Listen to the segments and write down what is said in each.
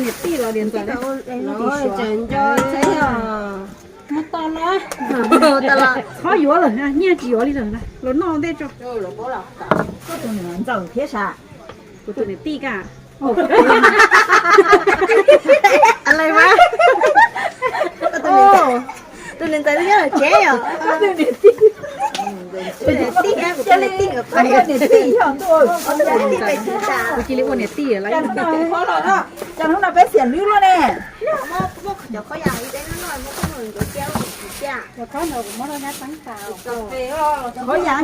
Niam tij los niam ntxawm, tseem nco tseeb os. Muab tau los, qhov yuav lawm, nyiaj tsis yuav li lawm, los noj ntej tso. Koj tus niam ntxawm thiab sas? Kuv tus niam tij ka. Tus niam ntxawm nyob lawm tsev yom? Tus niam tij, kuv tus niam tij, kuv tus niam tij, kuv tus niam tij. Kuv cia li ua niam tij lawm. Cov hnub no peb xiam lwb luaj ne. Qhov yam,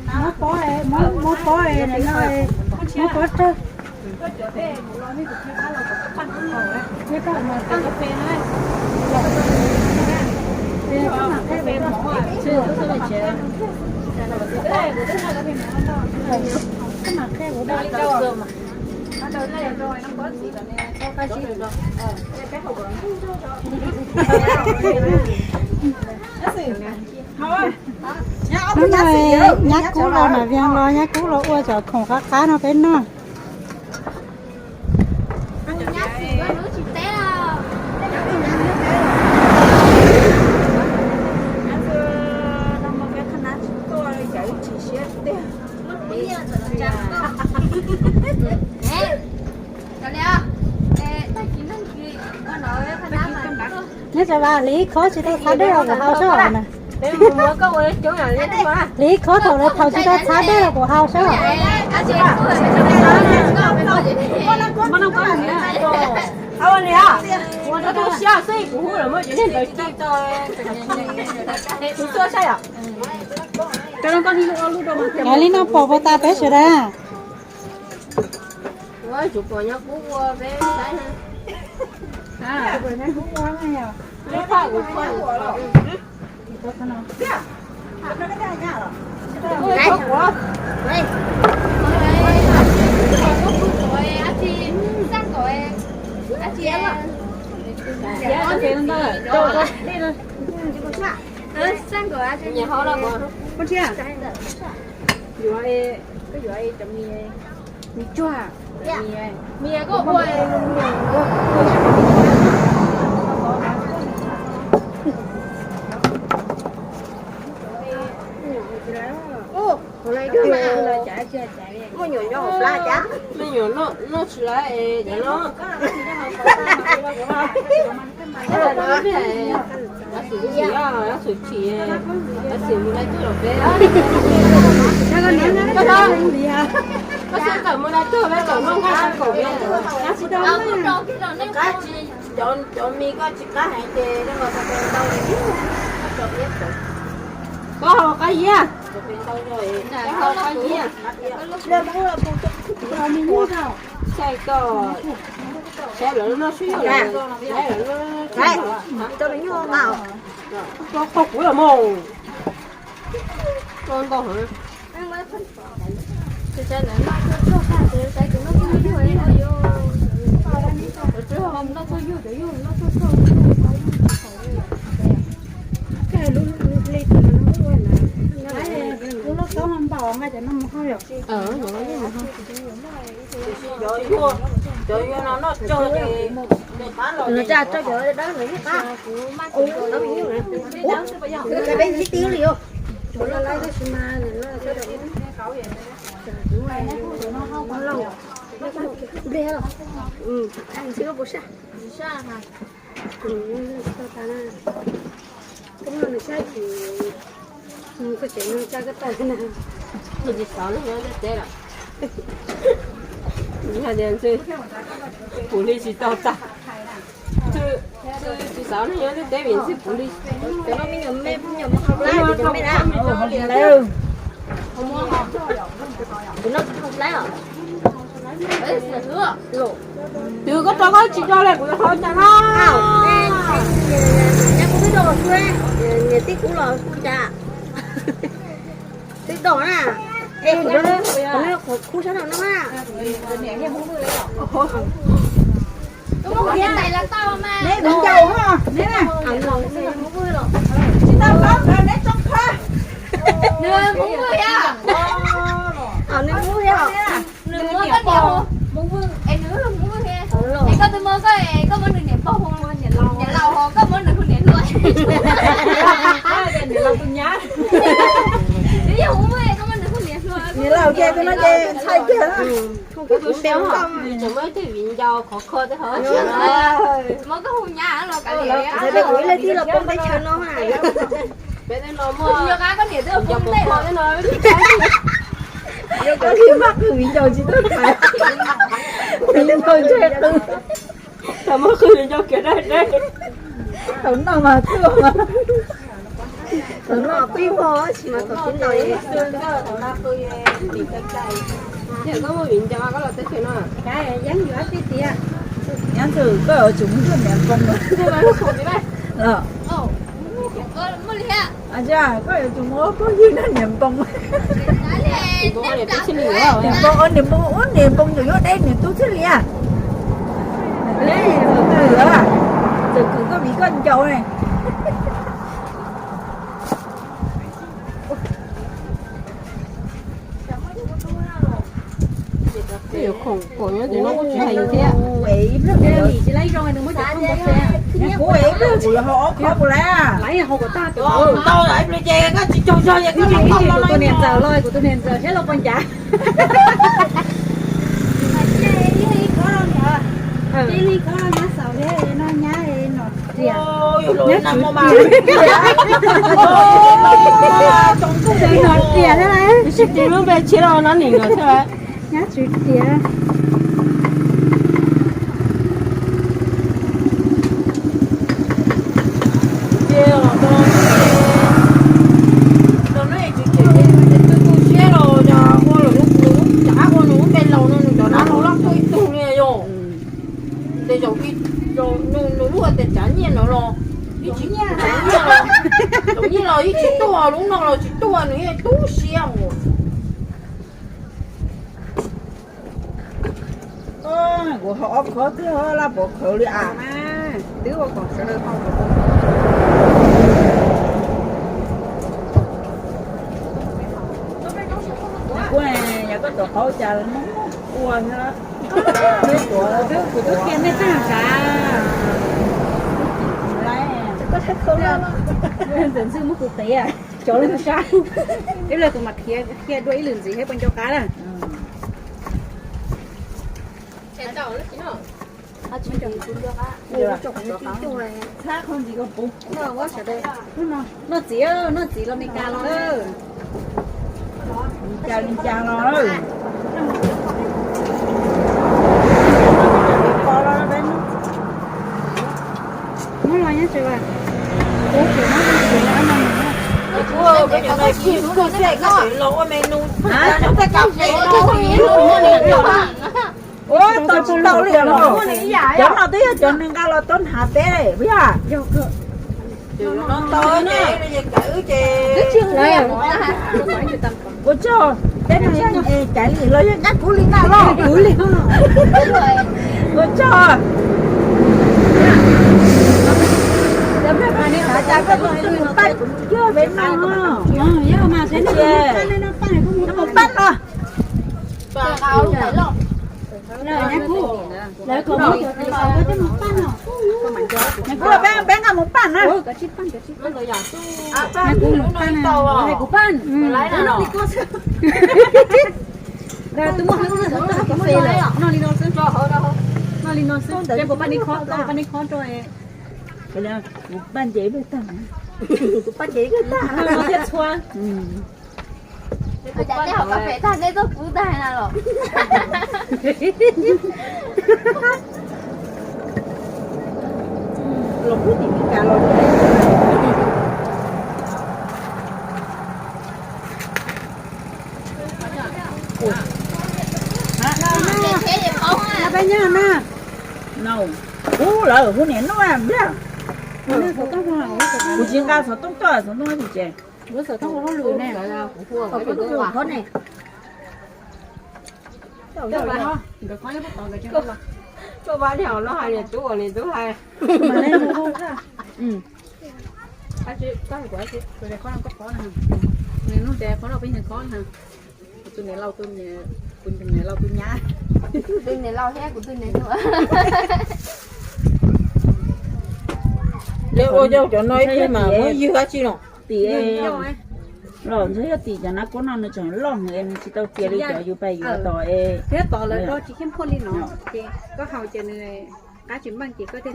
muab pob, muab pob, muab pob tsawg. Hnub no nyab kub los, Nam Vias los, nyab kub los ua cov khoom qab qab no peb noj. Neb tsa vas hliv khob tsis tau txhab dej los kuv hau soj na. Hliv khob thaum lawv thaum tsis tau txhab dej los kuv hau soj. Li no pom puas tas peb sawv daws? Yuav, koj yuav cov mis, mis tsuag, mis koj ua. Muaj nyuam noj tsis lawm es cov no. Xwm chim, xwm chim, xwm mus lawv tuaj los peb. Koj xav tawm mus lawv tuaj peb kom noj nqaij kom peb. Cov mis koj tsis qab heev ces koj haus qab yiab. Koj haus qab yiab. Saib koj, saib lawv noj swb yuj, saib lawv noj swb yuj. Koj qhov kuv los mus. Koj ntau heev. Cov yuag, cov yuag no noj tsawg ces nws qab los. Cov peb ntsib twb li os. Ntsib koj puas saj? Koj nws sab chim, koj tsev no tsa koj tawm na. Tsis xav neeg nyob ntiaj teb lawm. Hais tias ntshe puv li tsis tau tag. Tsis xav neeg nyob ntiaj teb vim ntshe puv li. Twb koj rau koj tsis rau li kuv yuav hau cas na. Niam tij kub los kuj cas. Twb dog na. Es kuv rau qhov kub sab no no na. Neb viv ncaus ho neb na. Tsis tau paub ntawd neb tsoo qhov. Nws Hmoob Vwj thiab. Nws Hmoob thiab. Nws muab koj niam Hmoob Vwj es nws Niam laus ces tus no ces ntshai kiag na. Kuv ib leeg twb los poob teb chaws no. Yuav koj li maj qw viv ncaus tsis tuaj thaiv. Viv ncaus ntshe qw. Thaum muab qw viv ncaus kiag dab dab. Thaum noj mas tuaj mas. Thaum noj pib mog, tsis mas thaum pib noj. Koj muaj viv ncaus koj los teb chaws no. Nyab ntxwg, koj yuav tsum mus nrog niam npoo los. Koj yuav tsum muab phooj ywg nrog niam npoo. Niam npoo, niam npoo, ub, niam npoo nyuam nyuaj deb niam tub thiaj li. Txawm kwm koj viv koj ncaus ne. Yuav khoom khoom nyob tim no kuj tsis hais yus thiab. Kuv ev ib pliag kuv yuav haus ob khob puas lawm? Ntau lawm ib pliag ces koj tsis tsaug zog ces koj tus niam ntxawm los, kuv tus niam ntxawm thiab los poj ncav. Nyab tswv riam thiab. Nyab tswv riam. Tes zaum nws lub tes tsav nyiaj no los ib tsis tsav nyiaj los, tsav nyiaj los ib tsis tuaj, lub no los tsis tuaj, nws yeej tu siab mus. Kuv haus ob khob twb laj pov khawv li as. Twb ua kom sawv daws tau. Kuv yog koj tuav qaub cas ua thiab. Kuv twb qhia nej tag sav. Ntxim ntxwg muab kuv qiv cov lub sab. Ib leeg tus mas qhia dua ib lwm ntxiv thiab puas nco qab na. Noj txiv, noj txiv los Meskas los. Li cas li cas los. Muab los nyob tsev. Ua tsis tau li os. Cov no twb yog cov nws nqa los tau hnav teb puas yog? Ua tsaug, peb no yog caiv li los yog nyab kuv li na los. Ua tsaug. Pab kuv yog peb no. Mus pab no. Kuv peb nqa mus pab na. Kuv pab. Twb muaj hlwb hlwb kafe lawm, noj li no xwb. Noj li no xwb, puas pab neb khob, puas pab neb khob rau. Kuv pab nce ib pliag tag. Kuv pab nce ib pliag tag. Noj no thiaj txhua. Cas nej haus kas fes tag nej tuaj pub tag na los? Los pub tim Meskas los. Peb nyob na. Ub, lawv hu niam Nuj nplaj. Kuv tsis nqa xov tooj tuaj, xov tooj tim tsev. Koj ua li hauv no hais niam tub ua niam tub hais. Nws nug tias khob no peb nws khob na. Kuv tus niam laus, tus niam laus tus nyab. Kuv tus niam laus thiab kuv tus niam tub. Ua cov no ib pliag mas muab ywg dab tsi no. Tim los ntshe yog tim cov nab kub no nws tseem loj heev es nws tsis tau tiav li cov yus pais yuav tod es. Thiab tod lawv do tsis khiab phuaj li no ces koj haus ces nws qab tsis meej ces koj thiaj,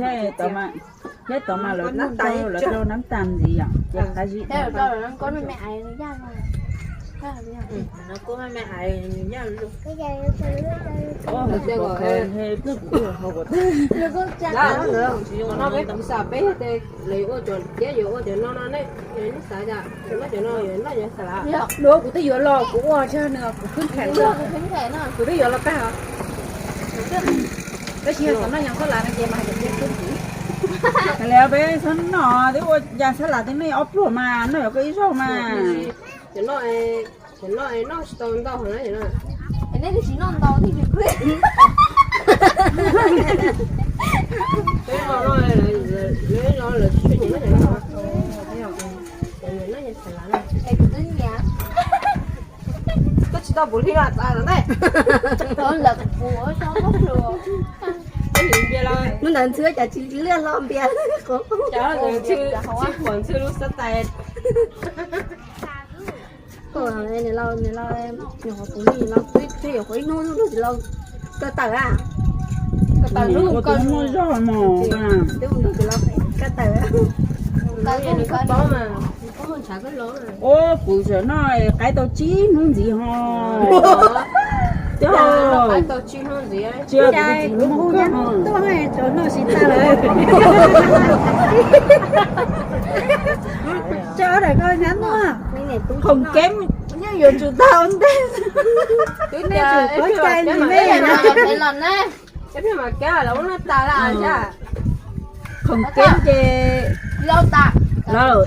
thiab tod mas lawv rau nab tas ntxiv yom ces qab zib. No peb kuv xav peb yog lawv yuav ua cov no no ne, neb xav cas, cov no cov no yuav noj yuav xav lav. Luag kuv twb yuav los kuv ua tsis nws kuv khwb khaim, kuv twb yuav los tag. Tab sis yog kom noj yog xab lav no ces mas hais tias khwb ntxiv. Hais li peb xab noj twb ua cas xab lav twb noj ob pluag mas noj yuav koj ib zaug mas. Cov no noj tsis tau ntau heev na. Nej twb tsis noj ntau thiab tsis khwb. Koj tsis tau puv hli los tas lawm ne. Mus ntawd ntxhw cas tsis liaj hlo npias. Ntxhw lub xab tais. Nws los, nws los, nws qhov kuv li los twb yuav qhov ib hnub hnub tsis los kaw tawm a. Kaw tawm hnub ua kaw tus muaj zog mos. Twb ua hnub tsis los kaw tawm. Ua kuv tseem noj qaib tau tsib hnub ntxiv ho. Cog, tsis yog kuv tsis hnub kuv koj ho. Tuaj tau noj tsis tas lawm. Tso daim ko nyab nuaj. Khoom keeb yeej yuav tsum tau ntej. Twb tias ib pliag mas keeb los na, ib pliag mas keeb los ua noj tas lawm. Khoom keeb ces lawm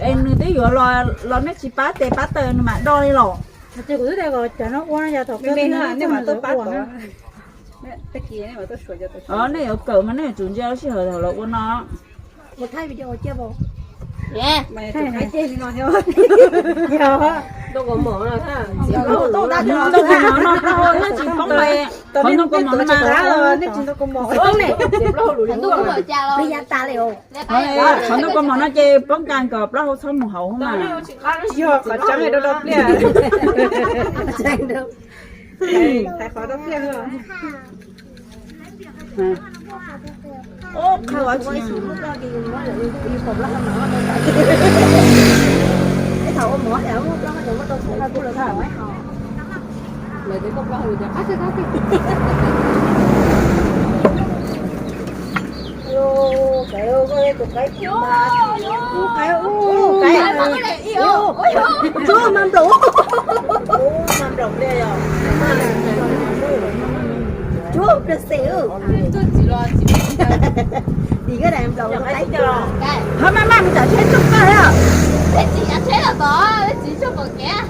es nws twb yuav los, los nej tsis pab tes pab taw nws mam do li los. Ces kuv twb tias kom cov no ua no yog thaum me me no nej mam tuaj pab ua. Nej yuav kawm mas nej yuav tsum ntsia lub sij hawm thaum lawv ua no. Ua thaij video cia pas. Ntau kos mom no, ntau kos mom no mas, qhov ntau kos mom no mas, qhov ntau kos mom no ces poob kas kom plaub hau txhob mus hauv mas. Yog qhov tseeb do do pliaj. Qhov tseeb do pliaj. Ib thaum ua mov muab plaub hau cov muab rau txhua kuj lawv thaum lawv tias koj plaub hau cov qab txhia qab txhia. Tus qaib, tus qaib, tus qaib, tus qaib, tsuag mas nplaum, tsuag mas nplaum pliaj yog, tsuag pliaj xev. Tim koj daim nplaum tus qaib, ho maj maj mus tsam tsheb tsoog koj thiab.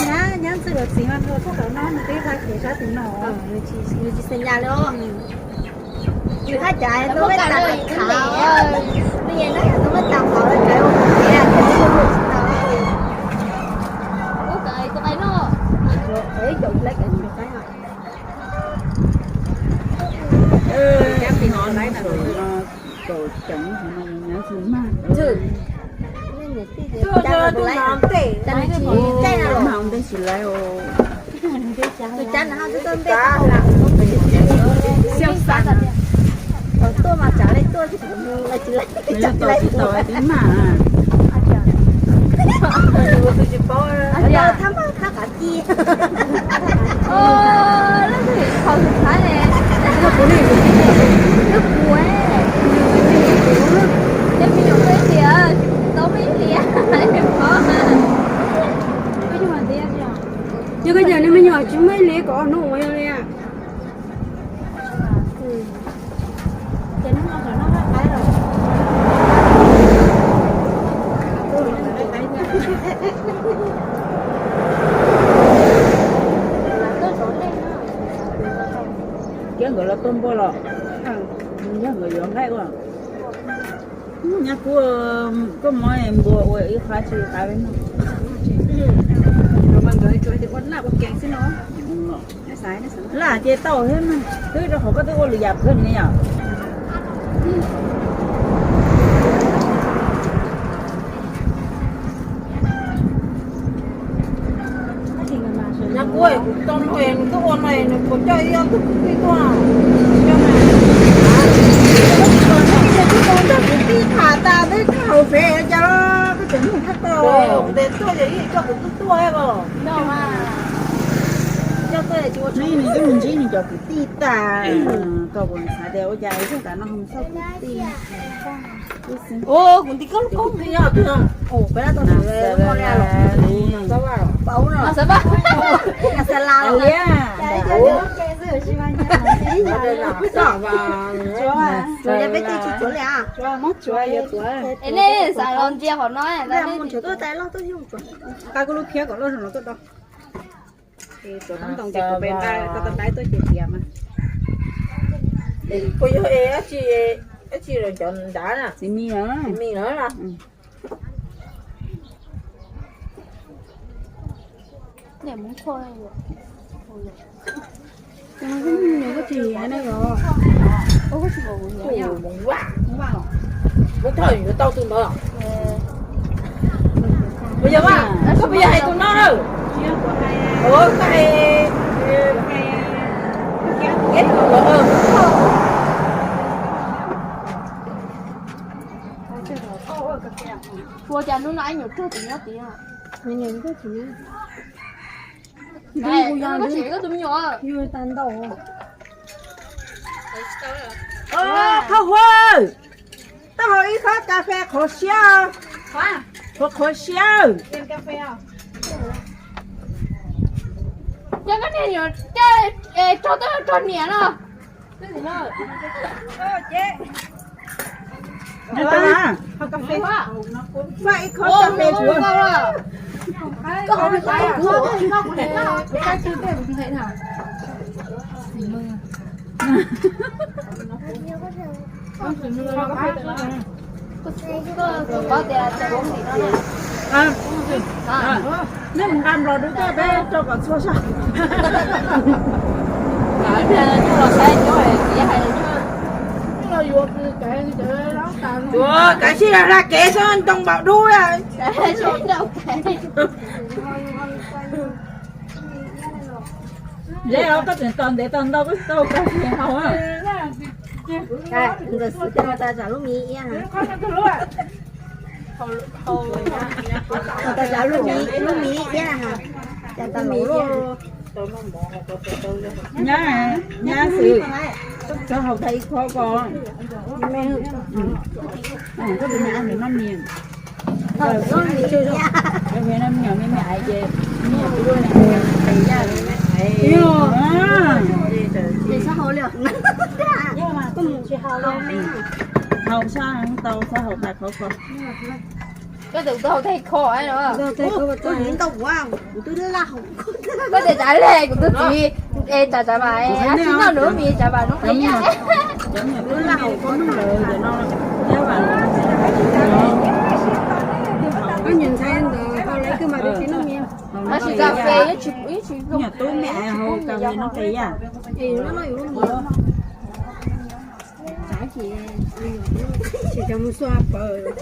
Nyab, nyab ntxwg yuav txiv mas nrog txog tau no nws twb tag kev sab tim no, nws tsis xeem nyas li os. Nws haj cas tuaj peb tas khav, nws yeej nab yog tuaj peb tas khav los tsev ua kuv tias tsis tau. Ub, tus qaib no, ib caum lawv kev tus qaib no. Nyab tsis hov laiv na, kaum ceev hov no nyab tsis mag. Cas nws tsis caij na, mag ua ntej tsis laiv os. Tus cas nws ho tsis tau ntej. Xyoo xav thaum tuaj mas tsav li tuaj, tsis laiv tsis tau tsis mag. Thab maj thab qav ci. Leej twg kho tus thab ne? Kuv ne. Kuv, ces me nyuam peb tias tsis tau peb liam. Yog koj yam li me nyuam tsis muaj ib li kom ob hnub ua yog li. Kiab nkawd los tuaj npua los, yog nkawd yuav nqaij ua. Nyab kuj, koj muab npua ua ib qho tsis qav li no. Ua laj ces tau thiab na, twb rau qhov koj twb ua lwm yam kawg li yom. Kuv kuv tau no nws tuaj ua no nws puas coj ib ob tug kwv tij tuaj. Nrog kwv tij tham tas twb koj haus fes cas los koj tseem mus thab tau. Ntes tuaj ces ib coj kwv tij tuaj os. Nws twb mus ntsib nws cov kwv tij tas, koj puas xav tias ua cas ib tug tas no mus xauj kwv tij. Ua kuv nti koj lub koob twg nyob twg no. Peb lab tau xav xav las liab. Tsuav peb tej tsis tsuav li. Es nej xav los ntsia qhov no, mus nrhiav tuaj tais loj tuaj yug tsuav. Nqa kuv lub phiab kom loj zoo los tuaj do. Tsuav tau ntoo ces kuv pe nqa koj tau tais tuaj ces tias mas. Puas yog es dab tsi, dab tsi los cov nrad na? Txiv mis lawm. Txiv mis lawm los? Kuv thoj yuav tau tus ntawd. Puas yog, koj puas yog hais tus no na? Ua koj hais, ua cas hnub no ib nyuag kawg tus nyob tid. Koj tsis yog tus me nyuam. Thauj Huab, tau haus ib khob kas fes qhov siab, qhov qhov siab. Coj koj niam, coj, rog tuaj rog niam no. Faj ib khob kas fes kuv. Nej mus nqa nplog dub coj peb rau kom txhua sab. Yuav kav sij hawm hla kev xwb ntoo npaum dub. Ze os, koj tseem tos ntev tos ntau koj tsis tau kas fes haus. Ntawm xwb tas tsam lub mis iab. Tas tsam lub mis iab na. Cas tas lub mis iab. Nyab, nyab xwb, txhob haus tag ib khob ko. Koj tus me ab nws noj mis. Noj mis me me es me nyuam me me aiv ces me nyuam kuv tes yaj. Haus sab tau txhob haus tag khob ko. Koj tus tau tag khob no. Koj tes tsav le kuv tus txiv es tsav tsav mas ab tsis noj nws lub mis tsav mas nub qe yaj. Koj nyuam ntxhais ntawd tau lawv koj mas tus txiv noj mis. Ab tsis tsav fes ib tsis nyuam tub me haus tag li nub qe yaj. Tsis cov mus xua pawg,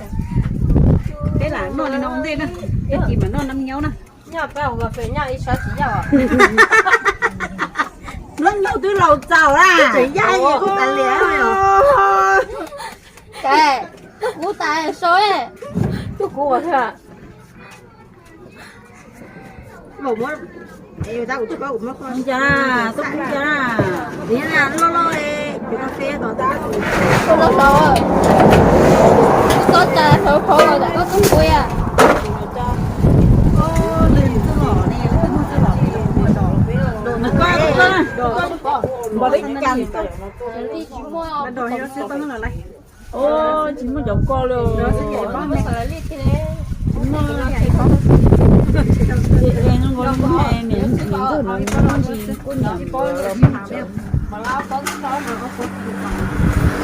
peb lam noj li no ua ntej na, ib chim mam noj nab nyob na. Noj peb hauv kas fes nyob ib sab tsis yaj. Nab nyob twb laus txaus lawm. Tseem yaj kuj tas li. Kuv tas so, tuaj kuv ua. Cas, tuaj kuv cas. Loj loj, txhob tsa hlawv phau los tam koj tuaj kuv. Npog li cas. Tsis muaj cov ko li.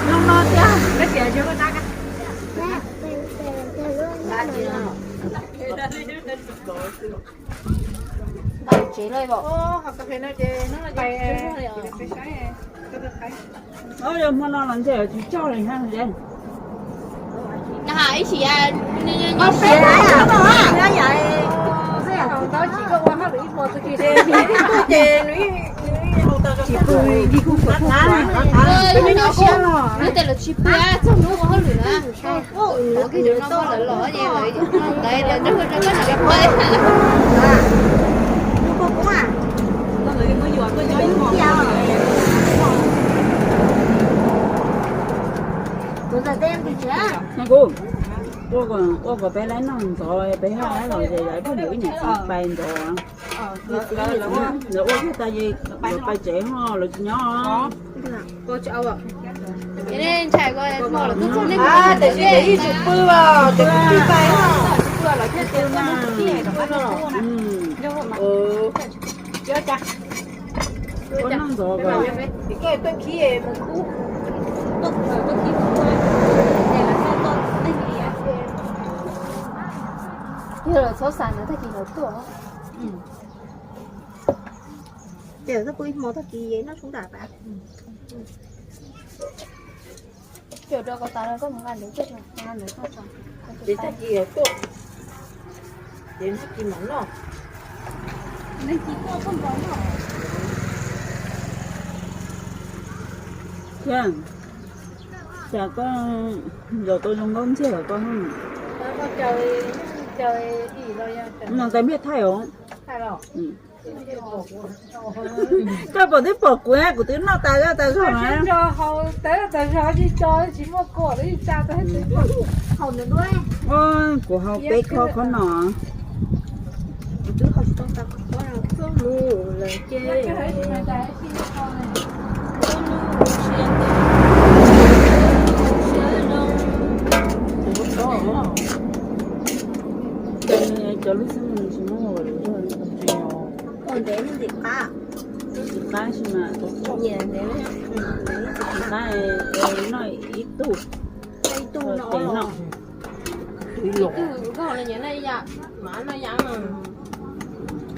Zoo no tiag. Tsev lawm. Yog hmo no los ntshe tsis coj li ha. Ib sim, ib sim, Ces nws tsis pw li kuj qhuav tuaj. Nyob tej lawv tsis pw txog hnub ua hauj lwm na. Qhov kej cov no muab lawv los ces lawv, lawv nrog koj rau koj niam lawv pw. Kuv ua kom peb laib noj ntxov peb haj los ces lawv pheej yuav ib niam txiv pais ntxov. Lawv ua kiag tas ces lawv pais tsev ho lawv tsis nyob. Tab sis ib tsis pw os, tes kuv pw pais os. Ua noj ntxov os. Yog lawv txhob xav ntawd tag kis lawv tuaj. Ces txhob pw ib hmo tag kis noj tshoob nram pas. Coj rau koj tas los koj mus nqa ntawd coj tso, nqa ntawd coj tso. Ces tag kis tuaj, ces tag kis mam noj. Cas koj zaum tau zoo nkauj ntxiag koj no tais npiaj thaij os. Koj pom twb pom kuv, kuv twb noj tas zog tas zog na. Kuv haus peb khob khob no. Cov lub xwb tsis muaj ua lub zog ntsis os. Ntxim qab, ntxim qab si mas, ntxim qab noj ib tug, ib tug no.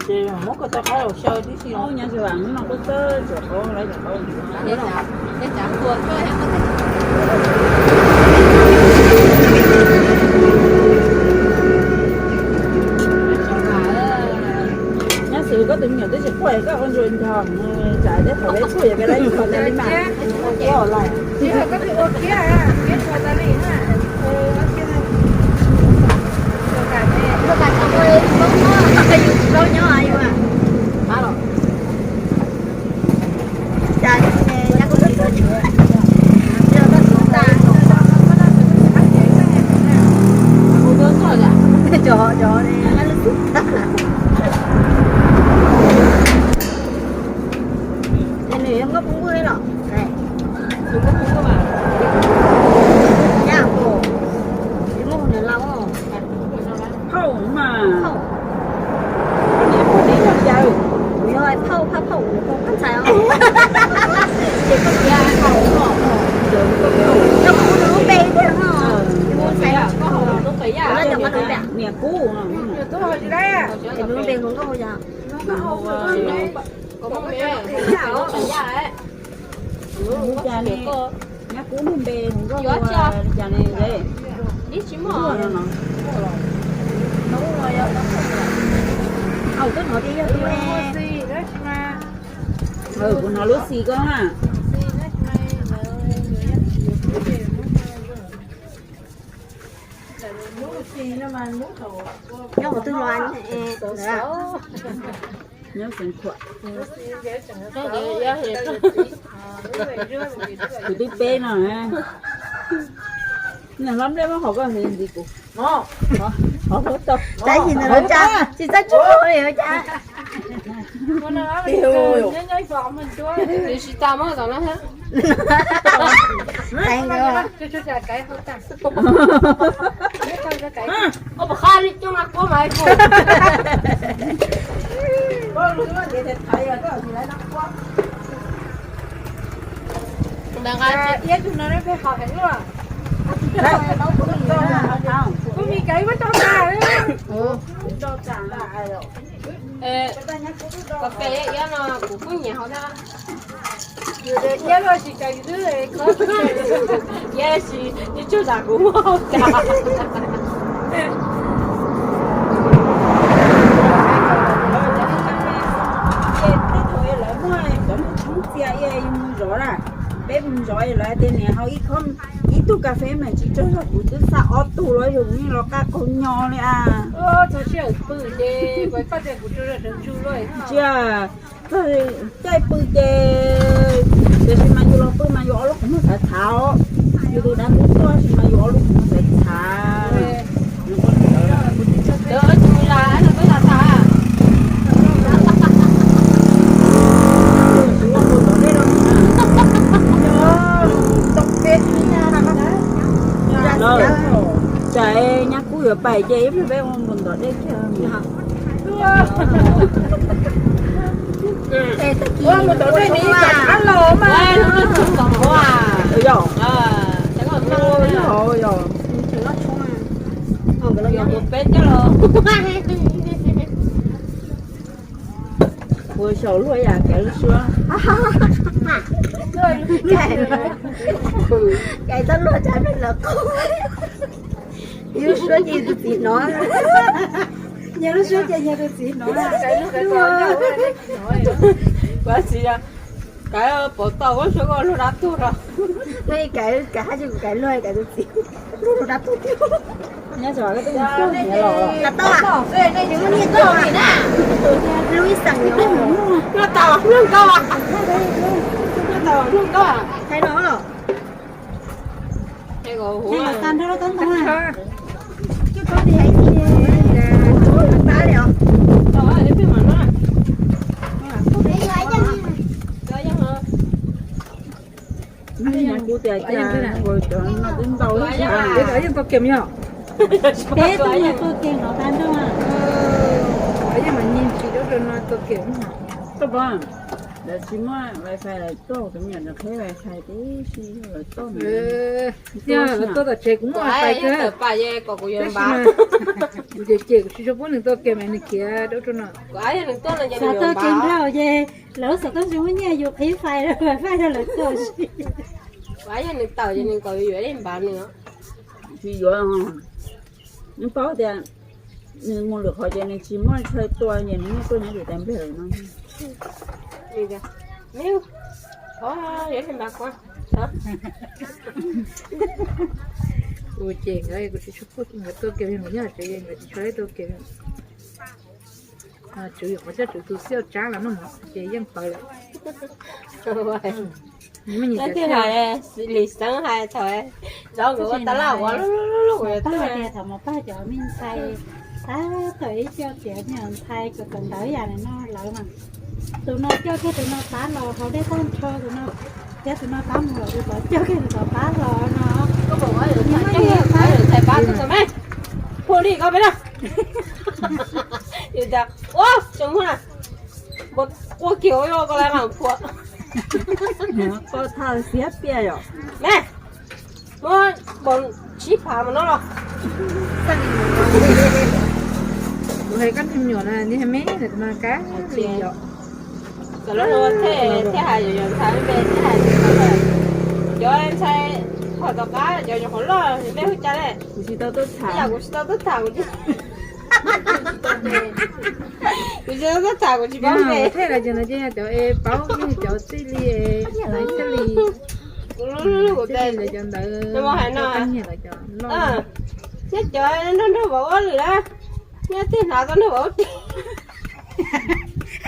Ces muab koj tau qab los xyaw tib si os. Nyob tsis vam hnub no koj txawj tsuam qauv lawv cov qauv. Nyob xwb koj tus me nyuam twb tsis quaj koj ua ntsuas nrog tsam teb thaum peb quaj yog peb lawv tsis tau tas li mas. Nws nkauj puv nkuj los? Nyab, tsis muaj hauv niam laus. Phauj mas. Phauj. Kuv yog phauj, phauj, phauj ntxhais os. Ces koj tias phauj, koj kuv lub npe tiag no. Ntxhais, koj hais lub npe, niam kub. Ces lub npe hluas nkauj yog? Cas ne, nyab kub lub npe hluas nkauj ua li cas ne? Ntsuag no no. Au, koj hnov tias yog tus ne. Kuv hnov lub xis koj na. Nyob hauv twg los? Nyob Xeev Khuam. Kuv twb peb no. Niam hlob nplej muab hov koj ntxiv kuv. Hov tau. Tab sis ntawm no cas tsis txawj tsuj li cas. Tsis tas muab tom no. Ntawd nqa iab tug no peb hov heev luaj. Kuv mis kav ib muab rau tas. Koj ke iab no kuv kuj nyiam hov na. Iab los tsis kav, iab tsis, nws tsuj zam kuv muab hau tas. Zov na, peb mus zov lawv tias niam haus ib khob, ib tug kas fes mas tsis tsaug zog, kuv twb xa ob tug los yog kuv yeej los qab qaug nyo li a. Ntsia, txog caij pw ces, tiam sis mas yus los pw mas yus ob lub qhov muag txhav txhav, yus tus dab ntub tuaj sis mas yus ob lub qhov muag txhav txhav. Tsam nyab kub yuav pais ces ib pliag peb ua npau ntov dej kiag. Yog, yog, ua xyaum luaj yam kev lub suab. Kev txhob luag tsam peb lawv qaug. Yus lub suab ces tus txiv hnov. Yog lub suab ces yog tus txiv hnov. Kuv txiv, kav pov tau, kuv suab koj luag dab tuag rau. Kav, kav hab tsis, kuv kav luag, kav tus txiv luag dab tuag tiag. Nyob zoo, koj twb mus tuaj nyiam los. Los tau, lub ib xeem nyob. Noj tau, noj tau, noj tau, noj tau. Hais no los. Hais tag nrho los tau ntau. Coj tau li hais tias, pab li os. Kuv tias cas, cov no twb ntau ib yam. Peb tug no tua kem no tag nrho. Yeej mas nyiag ntsis dab rau no tua kem. Koj pom, lawv tsis muaj wifi lawv tuaj, kuv me nyuam nws qheb wifi tib si lawv tuaj. Yog lawv tuaj tom tsev kuv muaj wifi thiab. Kuv ces ces kuv tsis tshua pub nws tua kem mas nws khiav dab rau no. Xav tua kem nrog ces lawv xav tau tsis muaj nyiaj yus qhib fais, fais rau lawv tua. Yog nws tawm ces nws kom yuav ib npav nws. Tsis yuav, nws paub tias nws mus lwm qhov ces nws tsis muaj chaw tua, nyias nws muaj tuaj nyob tim tais npliag lawm no. Ua ces nkawd kuv tsis tshua pub nkawd tua kem, nkawd nyob tsev nkawd tsis tshua tua kem. Tswv yog qhov coj tswv tus xiab tsab los no ces yeej paws lawm. Leej twg hais, Lis Xeeb hais thaum zov nkawd ua tas laj ua lub lub lub. Kuv tau hais tias thaum mus pab cov me ntxhais, tab tom ib co tiav me ntxhais kom tawm ntawv yam no lawv mas, tus no coj kiag tus no pab los haus dej tag nrho, tus no thiab tus no pab mus los tus tod coj kiag tus tod pab los no. Hu li koj peb na. Ua tseem muag na, quaj kiag ua koj lab mas phuam. Koj thaj xiab piaj yom. Me, muab npaum tsib phav mus no los. Kuv hais koj me nyuam na, nws hais me ntawm no kab li yom. Kom lub no thiaj, thiaj hais yuav yuav ntxhais npe thiaj hais tsis tau. Cov ntxhais qhov tom qab cov nyuam qhuav loj npe hu cas ne? Kuv tsis tau tuaj tham, kuv tsis tau tuaj tham, kuv tsis, kuv tsis tau tuaj tham, kuv tsis paub npe. Thiaj los cov ntawd ces yog cov es paub, cov txij li laiv thiaj li, kuv lub lub kuv txij li lawv cov ntawd, cov nyiam lawv cov loj. Nyob cov nrog nrog vauv ua lwm na, nyob twg hnav tau nrog vauv ris.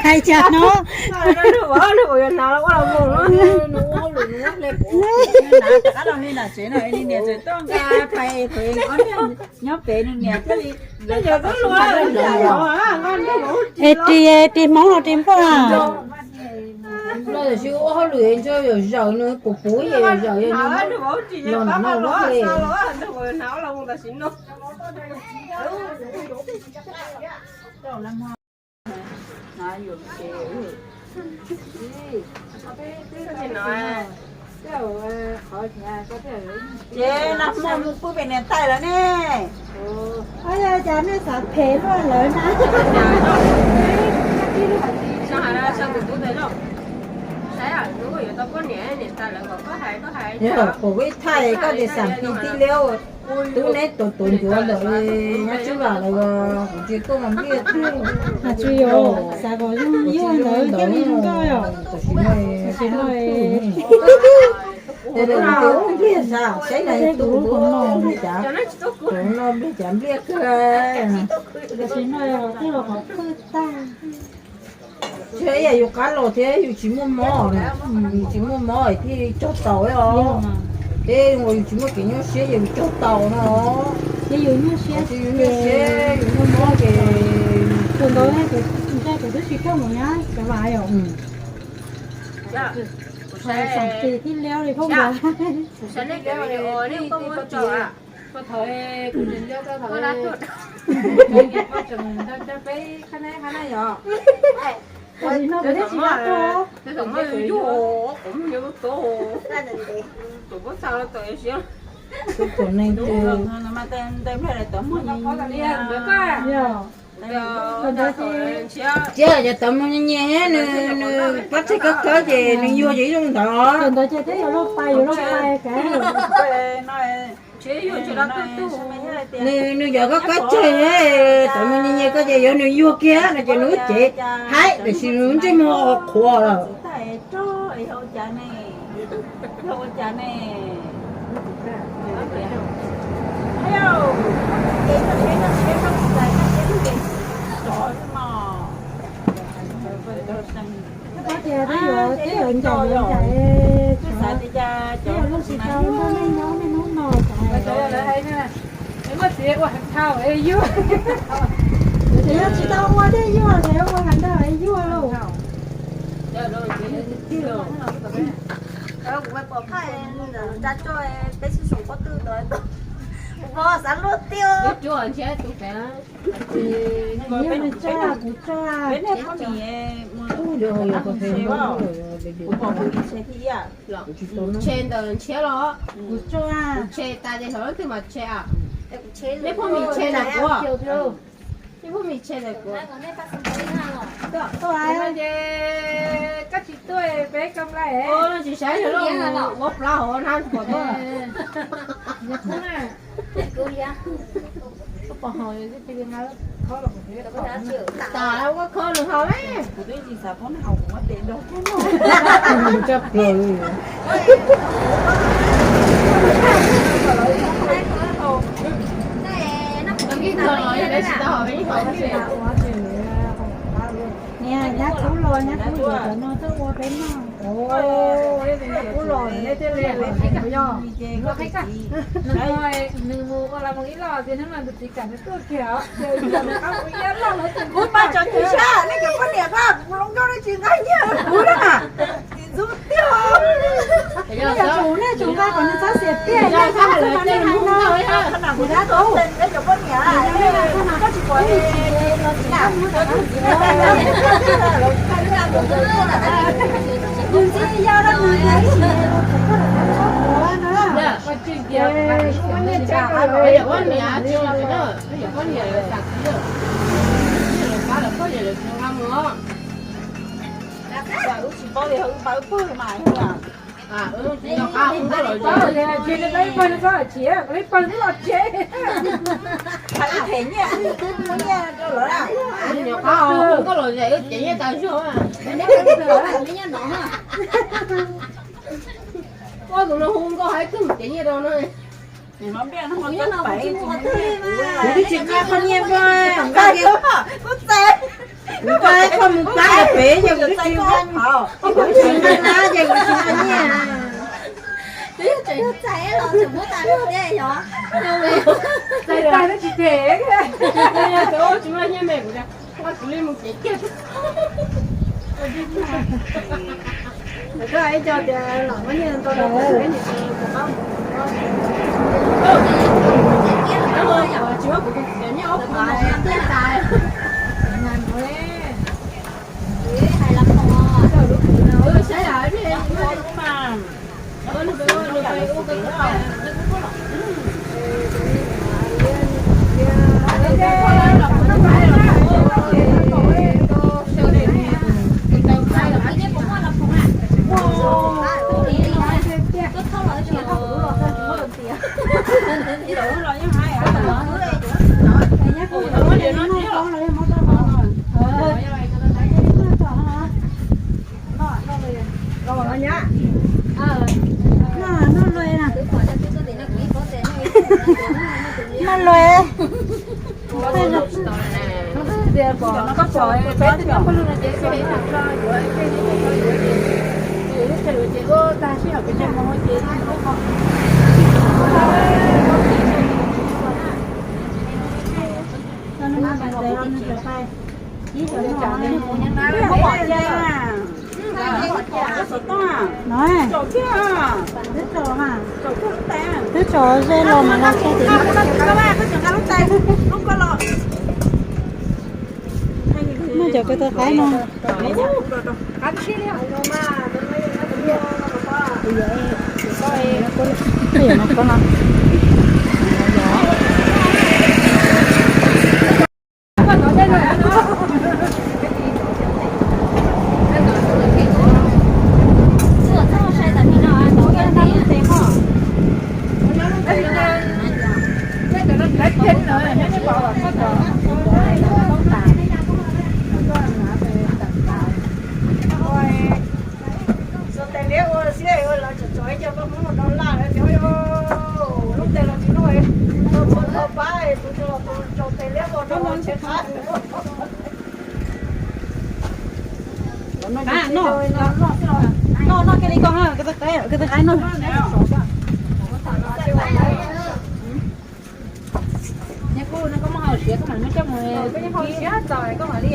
Hais cas no, nrog vauv, nrog vauv yuav hnav los ua los mus no. Nws ua lwm nws ua hle, nws hnav rov qab los li nram tsev no, nws niam tseem tuaj nqa pais, nyob pem nws niam thiaj li. Es ris, ris Hmoob los ris Nplog na? Nplog tam sis ua hauj lwm ntshe yam zawm nws puv puv yam zawm yog nws los no los li. Ces nag hmo mus pw pem niam tais lawv ne. Yog cas nej xav phem luaj lawv na? Yog kuv ib thaij koj tias xam pis tij liab. Tub neb tuav tuav ncuav ntawm nyob tsib vam lawm, kuv tsis tuaj mas npliaj thiab. Mas tsis yog xav kom zoo yuag ntawd thiaj li zoo nkauj yom. Tam sim no, tam sim no, npliaj xav saib na, tus no npliaj cas, tus no npliaj cas npliaj kawg. Tam sim no twb los qhov pwj tag. Tsis yog yus qab los thiab yus tsis muaj mob, yus tsis muaj mob thiaj cog taus os. Ces uas yus tsis muaj kev nyuaj siab ces yus cog taus no. Ces yus nyuaj siab, yus nyuaj siab, yus muaj mob ces tus ntawd, ntshe kuv twb tsis coj mus nyab cov vam yom. Xav tsis tij liab li koj ntawd. Kuv tseem nco tau thaum peb qhab neb qhab na yom. Tam sim no kuv thiaj tsis dab tuag. Tus neeg twg, yog, tus ntawd ces, txiav cov tawv muag nyias nyias, nws, nws pab txhais khawb khawb ces nws yuag ces ib zaug ntawd. Tus ntawd ces twb yuav luag pais, yuav luag pais kav. Nws, nws cov khawb khawb tsawg, tawv muag nyias nyias ko ces yuav nws yuag kiag no ces nws lub cev haib tiam sis nws ntsej muag qhuav lawm. Twb yuav, twb yuav ncaim, yuav ncaim, twb yuav lub tsis tau nrog nej nyob niaj hnub no xav. Muaj txiv ua heev dhau yuag. Yog tsis tau ua thiaj yuag, yog ua heev dhau yuag lauj. Kuv pom phaj nra tso peb xwb soom pob tw ntawd, kuv pom xav luaj tiag. Kuv tso, kuv tso. Kuv pom kuv tshe thiab ib yam. Tshe ntawm ntshiab los? Kuv tso. Kuv tshe tas ces hlawv leej twg mas tshe a? Nej phooj ywg tshe ntawm kuv. Nej phooj ywg tshe ntawm kuv. Ces koj tsis tuaj peb ko nplai. Tsis saib yog loj ua plaub hauv na pom tuaj. Tas ua khob nws haus. Niam, nyab kub los, nyab kub yuav cov no tuaj ua peb noj. Nyab kub los, nws thiaj li, nws mus ua los mus ib los tias hnub no tus txiv kam nws tuaj kiag os. Kuv pab tso twg sab, nej cov poj niam pab kuv hluas nkauj nej tsis nqa nyiaj kuv na. Txiv ntxub tiag. Nej yuav tsum, nej yuav tsum nqa kom nws txhob xiam tiag, nej nqa txhob nqa nej mus no. Kuv dab tau, nej cov poj niam, koj tsis pom, nws ntxim yau rau nws ib sim, koj lam txhob ua na. Wb tsis paub li, wb pab wb pawg mas. Wb tsis nco qab, wb pawg los tsev, wb pawg twb los tsev. Wb them nyiaj, wb muab nyiaj rau lawv. Wb nco qab, wb nkauj los zem, wb cev nyiaj tas zog. Ua tus no hu nkauj hais twg mus cev nyiaj rau no. Kuv twb tsis nqa koj nyiaj npaj, kuv nqa koj mus plab pem ces kuv twb tsis nqa, kuv tsis nqa na ces kuv tsis nqa nyiaj. Txais tas twb tsis them, tsis muaj nyiaj me kuv, kuv li mus cev kiag. Koj ib co tias los muab nyiaj ntau rau kuv, kuv niam tsis kuv qab mus. Tsis muab kuv tus txiv nyiaj ob puas tiaj tas. Saib Los. Twb tso ze los mas los tso tim. Muaj cov kws taw qaib no. Ua tais liab ua xiab ua lawv tsom tsom ib co paj Hmoob mus rau laj lawv tias, lub tes los tsis loj, tau txhua tau pab tus tso tais liab ua rau tsis qab. Noj, noj kiag li koj, koj twb qaib noj. Koj mam li, koj mam li, koj mam li.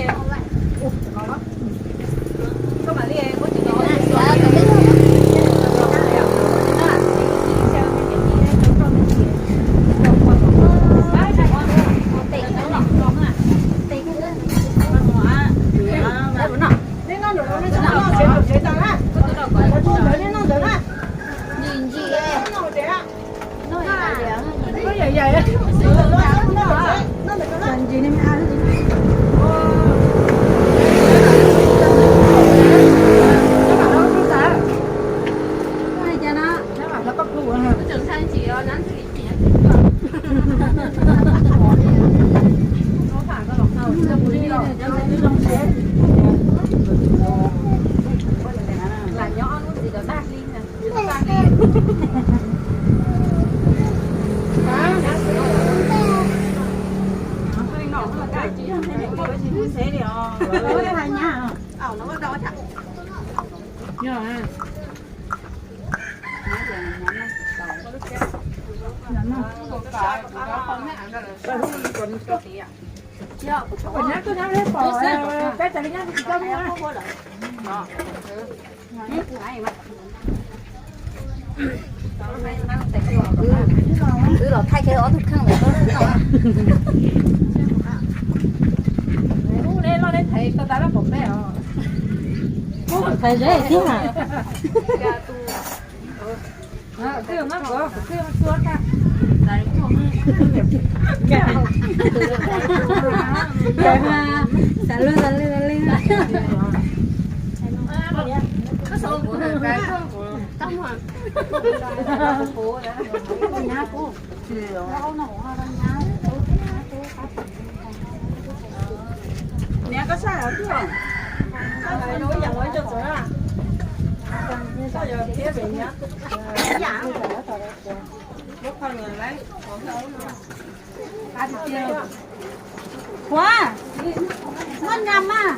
Wb los thaij kiag ob tug kheej lawm. Thaiv zeb thiab. Xav lwj xav lwj xav lwj. Niam, koj sab hauv twg? Koj yog ib yam los ib co txawv na. Koj yog thiab pem niam. Ua, noj nyam mas.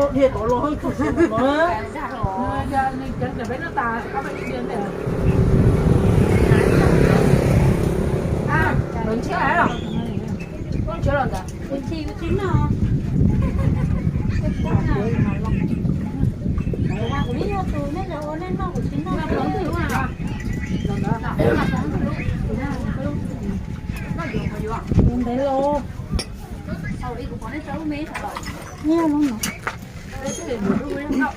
Ntev los. Nyiaj lub no.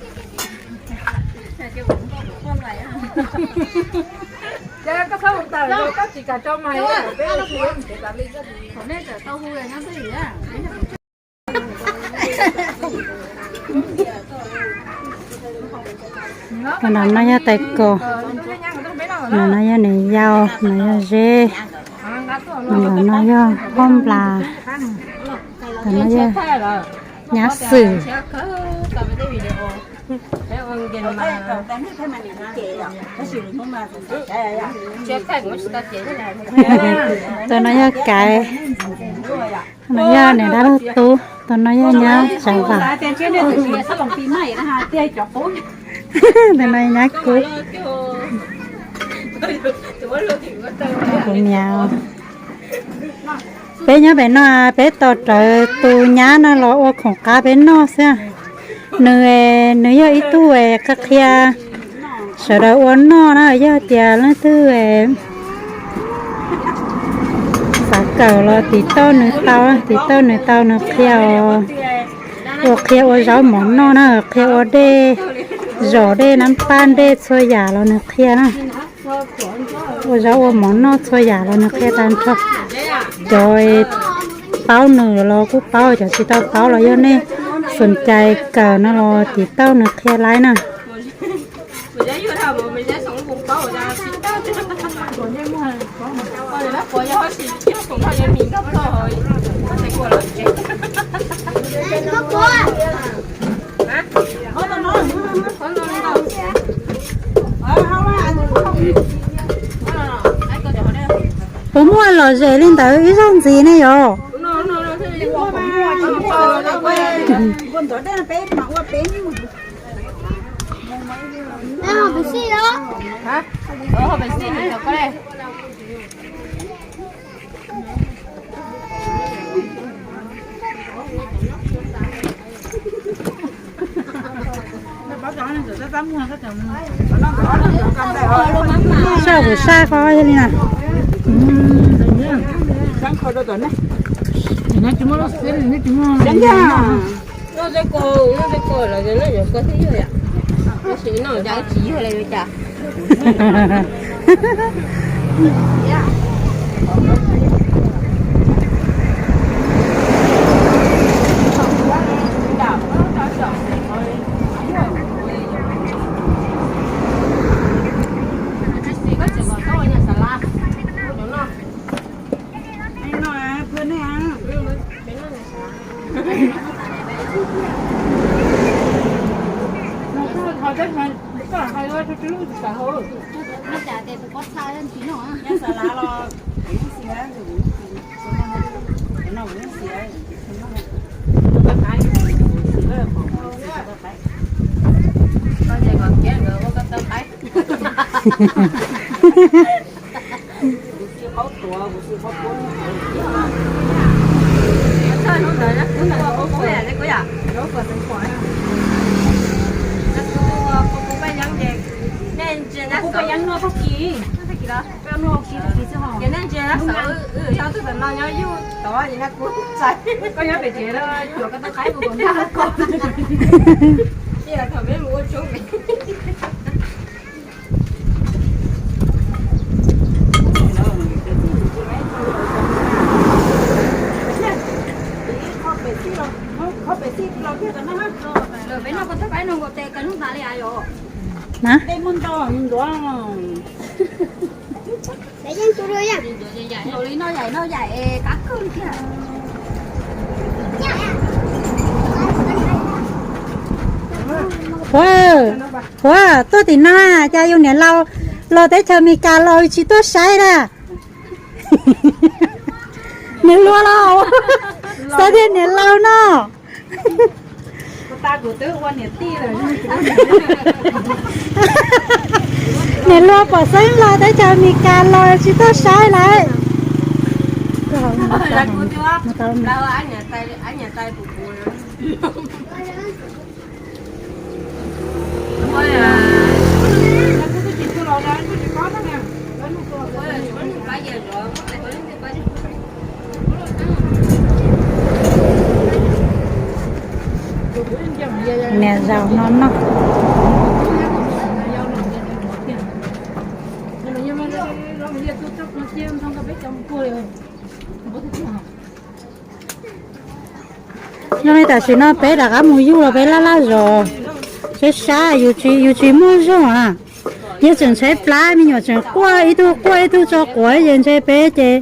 Koj nram no yog tais kos, nram no yog niam yau, nram yog zeb, nram no yog hauj nplas, nram no yog nyab xwm. Tus no yog Kaiv, no yog niam dab laug Tub, tus no yog nyab Tsav Vam, tus no nyab Kub. Kuv niam, peb nyob pem no, peb tos rawv tus nyab no los ua khoom qab peb noj xwb. Nws, nws yog ib tug qhia qhia sawv daws ua noj na, yog tias leej twg xav kawm los tiv tauj nws tau, tiv tauj nws tau nws qhia os. Ua qhia ua zaub mov noj na, qhia ua dej zom, dej nab paj, dej txhua yam los nws qhia na. Ua zaub ua mov noj txhua yam los nws qhia tag nrho. Cov paub nws los kuj paub, cov tsis tau paub los yog nej xom cai kawm no los tiv tauj nws qhia laib na. Puas muaj lom zem li ntawd ib zaug ntxiv ne yom? Saj kuv saj koj yog li na. Na, ua, ua tuaj tim no, cas yus niam laus los teb chaws Amelikas los tsis tuaj saib na? Niam hluas los xav tias niam laus no. Ta kuv twb ua niam tij lawm. Niam hluas pom xeeb los teb chaws Amelikas los tsis tuaj saib lawm. Niam zaus no no. Yog li tam sim no peb rov qab mus yug los peb laj laj zos, sab sab, yus tsis muaj zog a. Yog tseem tshaib plab, me nyuam tseem quaj ib tug quaj ib tug tso quav ces ntshe peb ces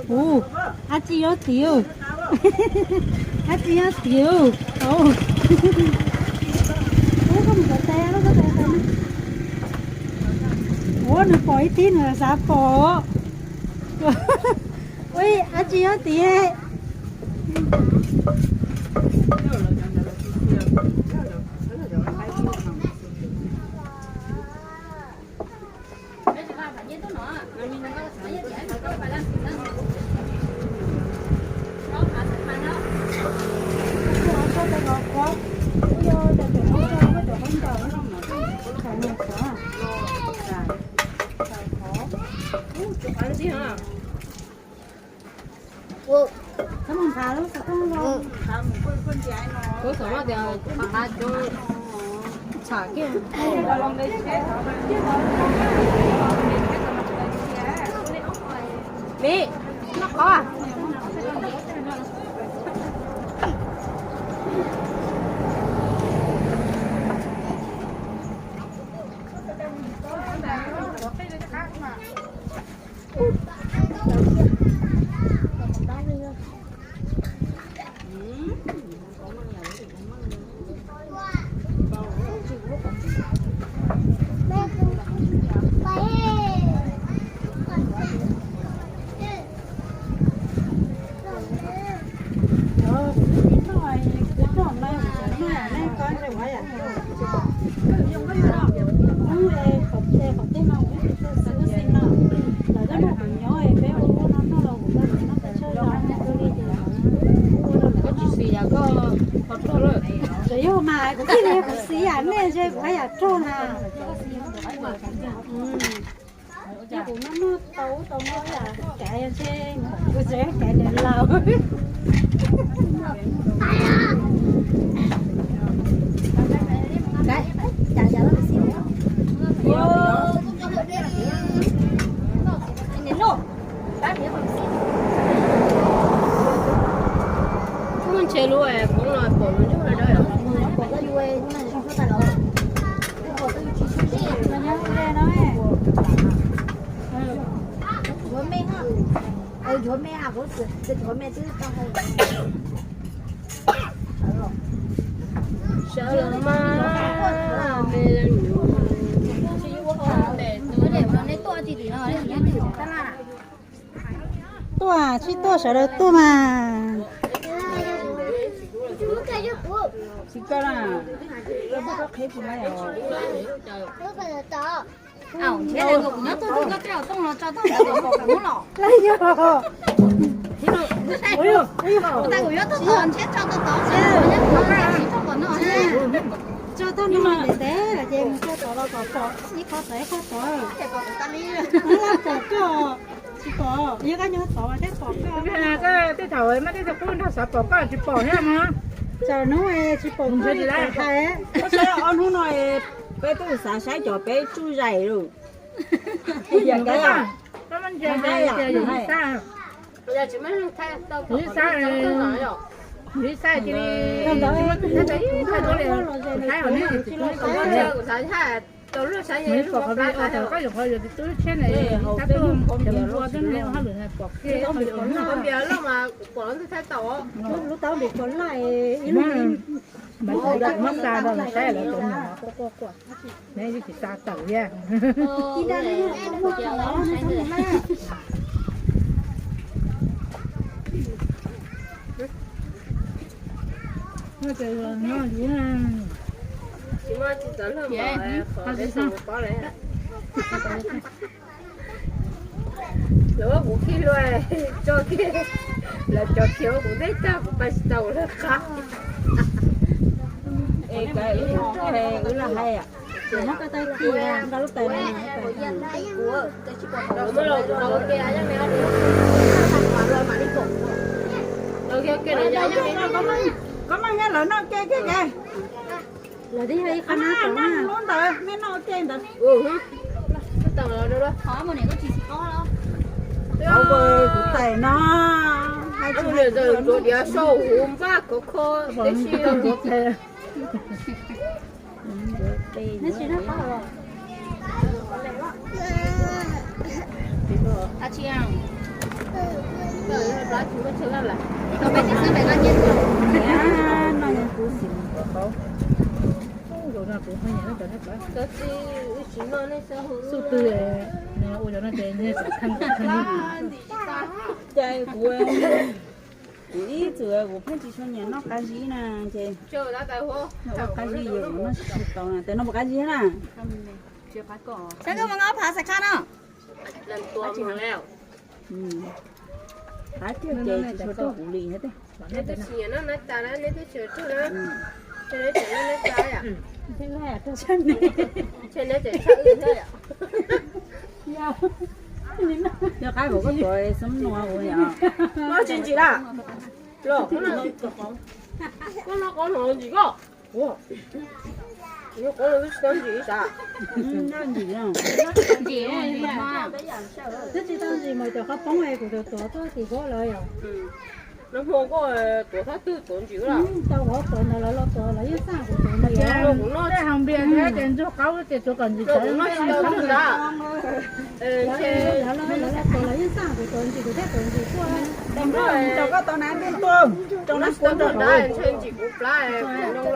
Ub, dab tsi nyob tim, dab tsi nyob tim. Ua nws pom ib tib nws xav pom. Ua dab tsi nyob tim. Tsis xis yam koj ho rog lawm. Tsuas yog mas kuv thiaj li kuv xis yam nej ntshe kuv haj yam rog na. Ces kuv noj noj tau ub tau no yam kav ntshe kuv tseem kav niam laus. Muaj ntshe lub poob los pom lub ncauj dawb dawb. Sawv los mas me. Tuaj tsis tuaj sawv daws tuaj mas. Tsis kawg na. Nyob tuaj tuaj koj tej tod los. Kuv tas kuv yuav tuaj tod ntshe tso tau tod, nyob kuv tsis tso kom noj. Tso tau no ntev ntev lawm ces mus tso tod los kom pom ib qho tod ib qho tod. Pom koj, tsis pom, yog koj nyob tod mas thiaj pom koj. Tej thaum mas tej thaum kuj nrog xav pom koj tsis pom thiab mas. Tsam hnub tsis pom koj li hais. Ob hnub no peb twb xav saib cov peb tsuj zais lawm. Yog koj, yog ib sab, ib sab cia li, ib sab cia li, thaum neb tsis tau, kuv xav tau luaj saib, koj yuav qhov yuav tus tub tsheb ne, ib sab tuaj cov mus ua tub ne, ua hauj lwm pom kiag, lub taub npis kuv laj, ib lub, muab xa rau lawv saib, lawv cov nyuam quaj quaj quaj, neb tsis xa tawm thiab. Lawv muab kuv khi hlua tso kiag, lawv cov khiav kuv teb tag kuv pais tsis tau lawv qab. Es wb los hais, muab koj taw khi nqa lub tais no. Koj maj nyob lawv noj ke kiag ke. Lawv twb yog ib qho nab tom lub ntawd, nej noj ua ke ntawd. Kuv tais no, hais tsis tau diav sau huv npaj khov kho tib si. Xub twg ua cov no ces nyias xav kheej kheej li. Ces kuv, kuv ib txwm kuv pheej tsis tshua nyiam noj qab zib na, ces ua qab zib yus noj tsis tau na, tes no puas qab zib na. Saib koj mus nqa ob phav xav qab no. Qab tiag ces tsis tshua raug kuv li thiab. Neb twb tsis nyiam noj nab tas na, neb twb tsis raug na. Ntshe neb tseem tshaj wb thiab yom. Yog qab kuv koj tuav xub nua kuv yom. Noj tsis ntsim lawm. Los, koj noj qab no ntsim koj. Ua, noj qab no twb tsis tau ntsim ib sab. Ntsim, twb tsis tau ntsim mas cov qhov poob es kuv tuav tuav tuaj tim koj lawm yom. Nag hmo koj tuav thab twg tuav ntsim lawm. Tau kuv tuav ntawd lawv los tuav lawv yeej xaj kuv tuav ntawd. Kuv noj tej hav npias thiab ces ntsuag qaub ces tuav kom ntsim sawv. Lawv los tuav lawv yeej xaj kuv tuav ntsim kuv thiaj tuav ntsim tuaj. Rau koj tau na ntuj tuaj, rau na kuv nrog dab ntshe ntsim kuv plab zoo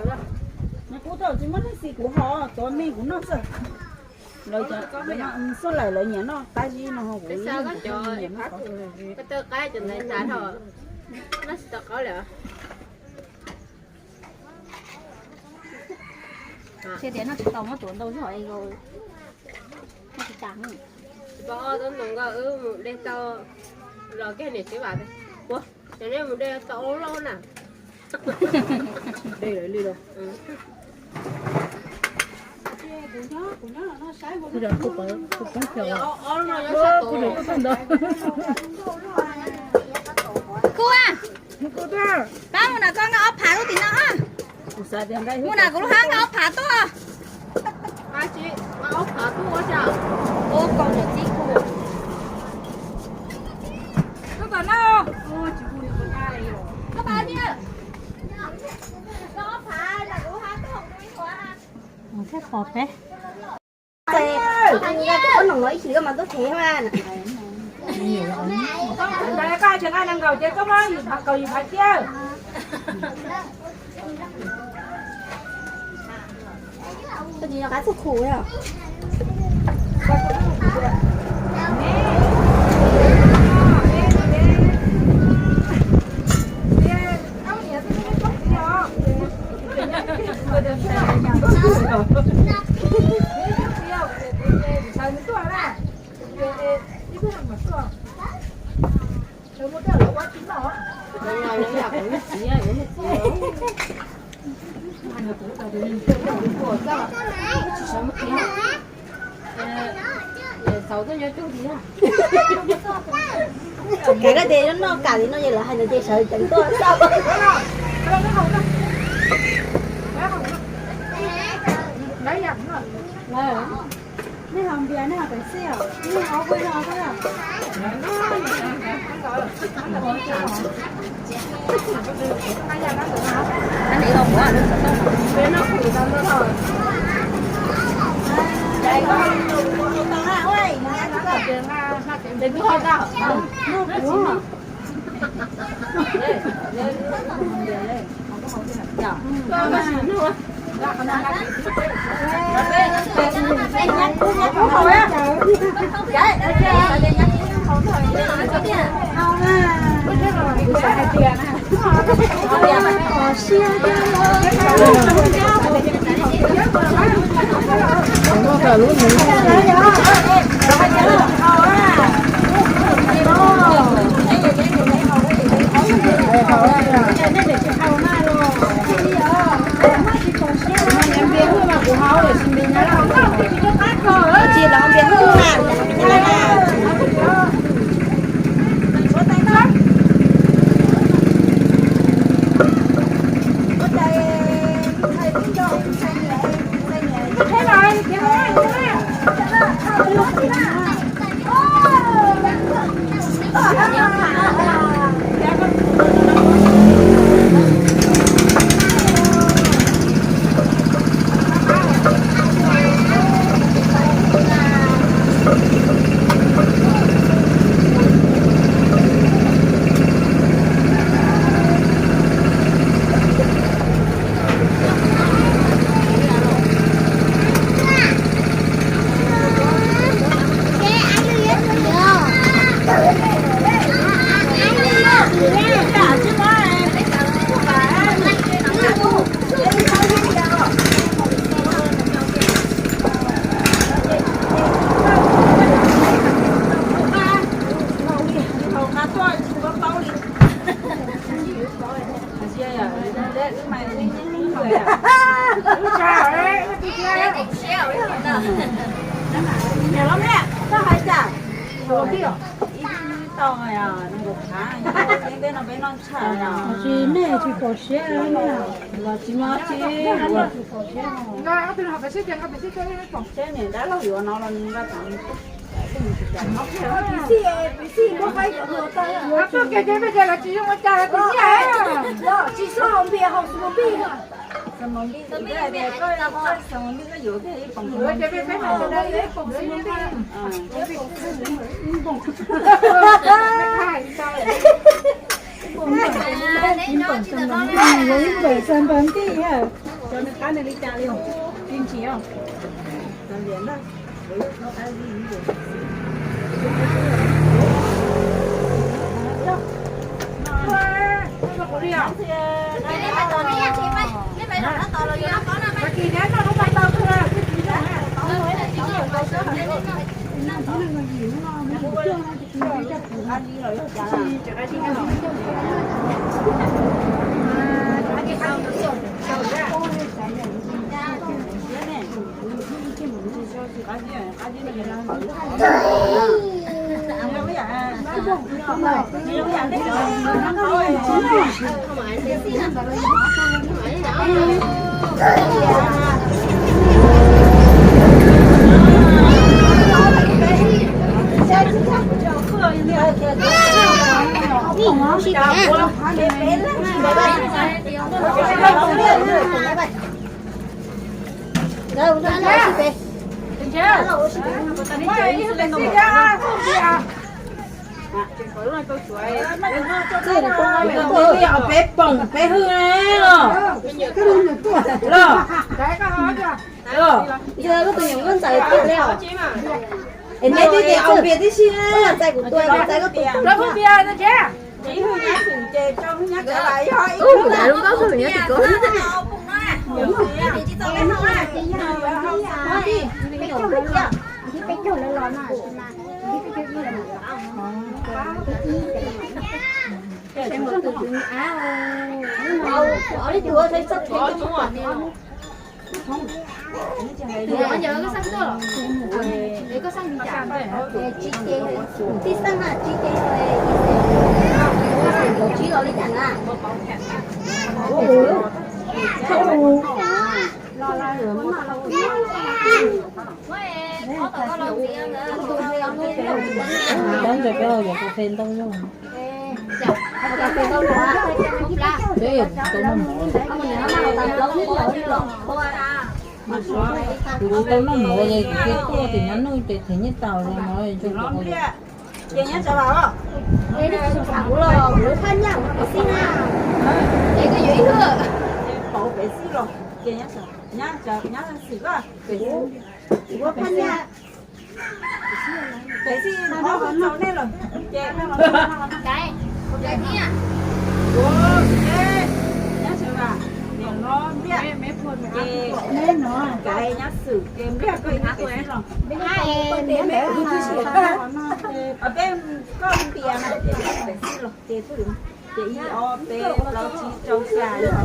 lawm. Kuv tsis muab neeg xis kuv ho tuav me kuv noj xwb. Lawv xub laim lawv nyiam noj qab zib no kuv noj. Tias noj tsis tau muab tuav ntau zog, noj tsis tas. Tsis pom ob tug ntoo nkauj wb mus de tau los kiag niam txiv vam. Ua, cov nej mus de tau loj na. De lawv li los. Kuv, pab mus nram koj nqa ob phav lub tim no. Mus nram kuv lub hab nqa ob phav tuaj. Ua kaus niam txiv kuv. Koj phav, koj ob phav nram kuv lub hab tuaj. Thiaj pom peb. Nqa tus qhob noom no ib chim koj mas tuaj thev hab. Ntawd koj tsis nqa nees nkaum ces koj muab yim phav kaus yim phav ciab. Koj tsis nco qab txog khu yom. Kev koj ces noj kam li no ces lawv hais ntawd ces sawv ceev tuaj xauj. Nej haus npias, nej haus Pepsi os, nej haus ob peb no xwb. Tsis, nej tsis pom siab. Los tsis muaj tsis. Tsis pom siab. Dab laug yuav no los nws nqa tau. Tsis xav haus npias, haus smoothie. Smoothie, koj yuav ib poom smoothie. Ib poom smoothie. Ib poom, ib poom smoothie. Cov nws qab nws li cas li, kim tsis os. Peb poom peb hwj los. Los, yog lub tus nyuam nkauj ntxawm tiag li os. Es nej twb tias haus npias tib si na. Txais kuv tus, txais koj tus. Ib hwj nyab xwm ces rau hwj nyab cov lawm yog ib hwj lub nkauj hwj nyab tim ko. Kuv tsis tau noj mov li, kuv cia tuaj tim no noj ces them nyiaj tau li no. Pem xwb, nyob Xwm, ces Npliaj, Kaiv, nyob Xwm ces Npliaj koj ib tug pem xwb los, peb koj pias no ces peb tug pem xwb los ces, ces ib ob peb plaub tsib rau xya yog.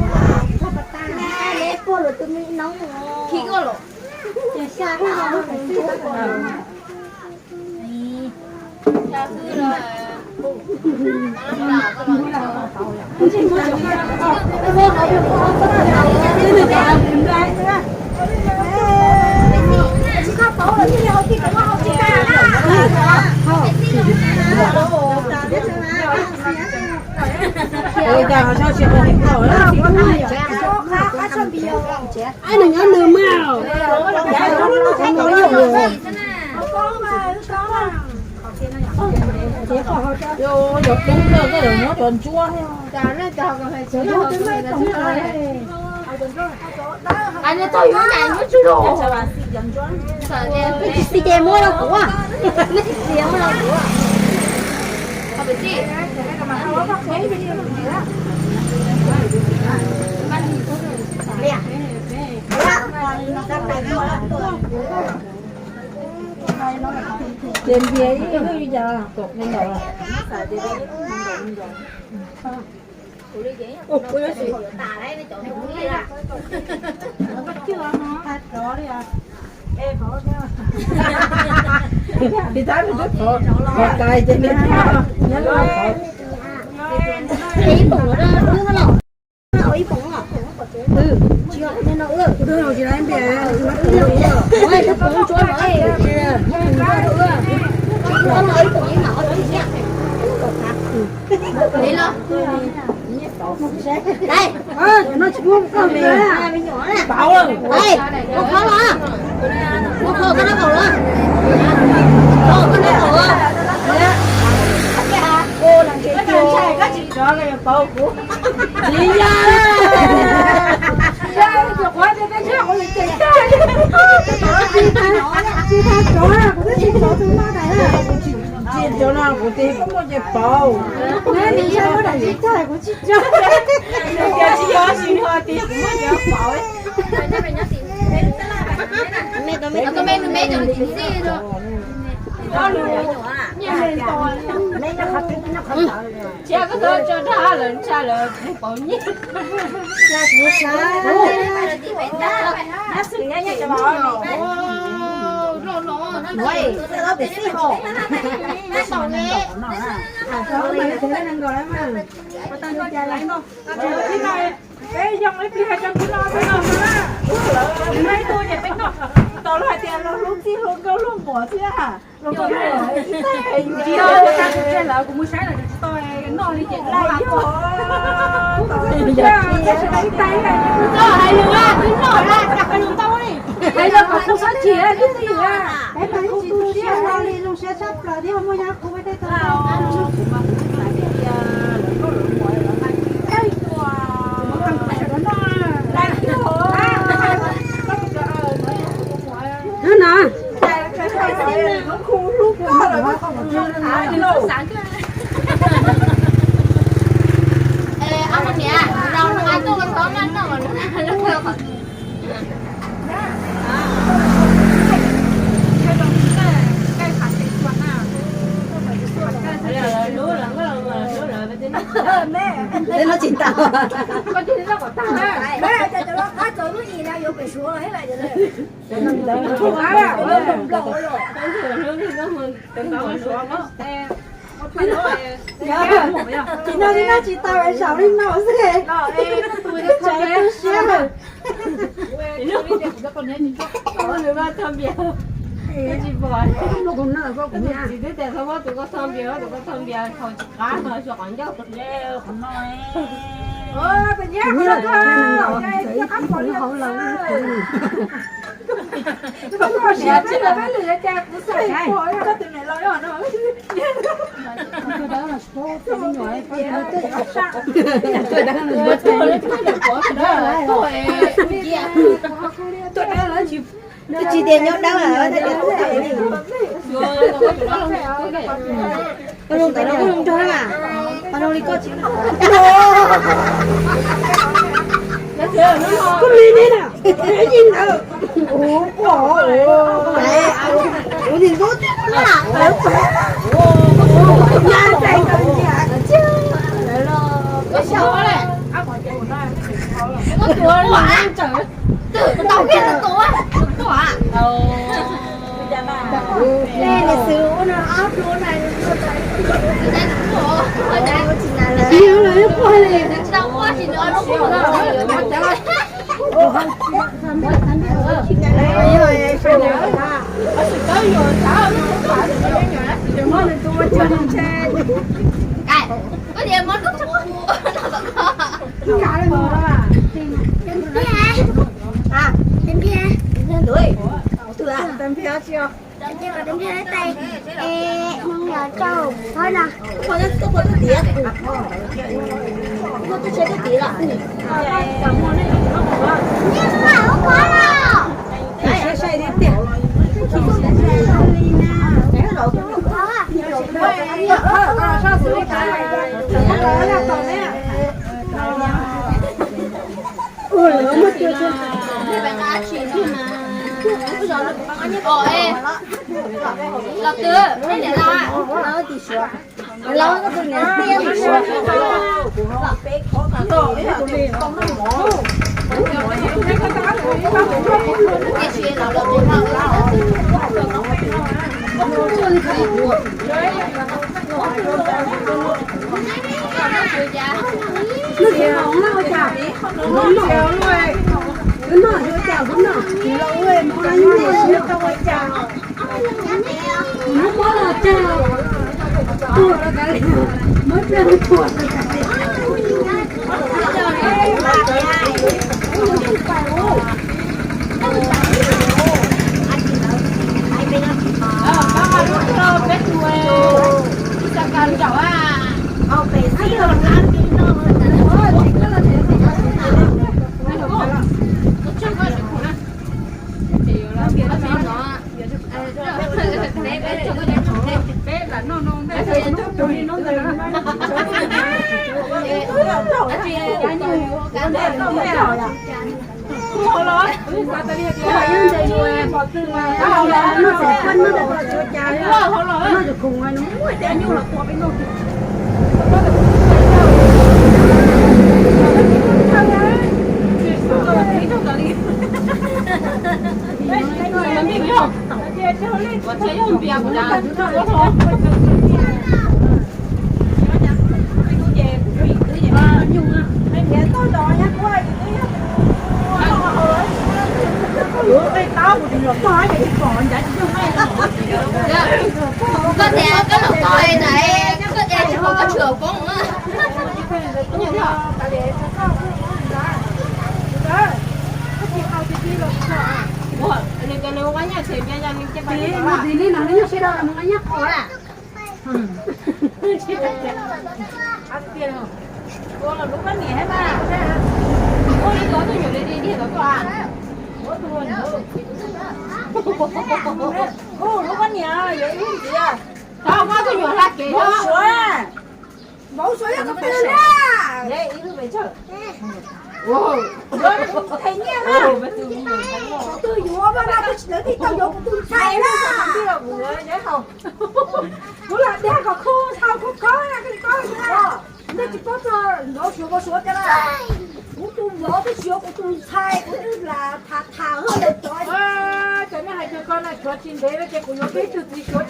Tsis txiv ces muab rau kuv, nej tsis txiv muab rau kuv. Ces ntiag ib lub li cas kom me ntawd. Ib pom los, ib pom los. Ua qhov los, ua qhov koj nab qaum los, koj nab qaum los. Tsis yog, tsis tau rov, kuv twb tsis rov tus no tais. Tsis rov no kuv tis kuv muaj ces pauv. Kuv tsis rov, kuv tsis rov. Nws tias tsis yog, tsis yog tis kuv muaj ces pauv. Tsis yog koj tau tso dag lawm ntshai lawm pauv nyiaj. Peb yoo ib pliag hais rau kuv no, peb noj no na. Peb tuaj ces peb noj. Tau lawv hais tias luag hlub txij hlub nkauj hlub muam xwb. Luag nkauj hlub muam ib txhis yus tsis tau, lawv kuv mus saib lawm tsis tau noj li ces lawv yog. Hais lus, hais lus tau li. Hais lus kom kuv xav chim twb twb yus. Peb mas ib tsis tu siab hlo li, zoo siab tshaj plaws thiab muaj nyob kuv peb tej tau. Hnub no. Tej no tsis tau. Cov loj qab txog lub ib na yuav pem Suav los thiab lawm. Tsis no li no tsis tau, zaum li no xwb. Tsam tu siab lawm. Nws muab txog npias, tsis pom. Txiv twb tias txhob muab tus koj txog npias, tus koj txog npias thaum tsis qab no xyov qhov ncauj. Twb tsis tias nyob dawb, zoo ntawd no zoo nrog na, zoo li koj tsis, koj li ne na, yeej ntawd, ua nim zoo na, Los twb, nej niam los. Koj tias koj los koj ntawd, koj tias tsis pom koj tshwm poob. Lub poj niam, yog ib ntxiv, tau muab tus nyuam hla kev, vauv suav, vauv suav yog tus pem na. Thaiv nyiaj na, tus yuav mas na, tus tsis tau tij tau yuav kuv tus ntxhais na. Kuv lam tias kom khu thau khu khob na, koj li koj na. Tej tsis paub txog lov suav vauv suav cas lawm. Kuv tus vauv twb suav kuv tus ntxhais, kuv twb lam tham tham hauj lwm cov. Cov nej hais tias koj na tshuav tsis ntev no ces kuv yuav peb tug txiv suav.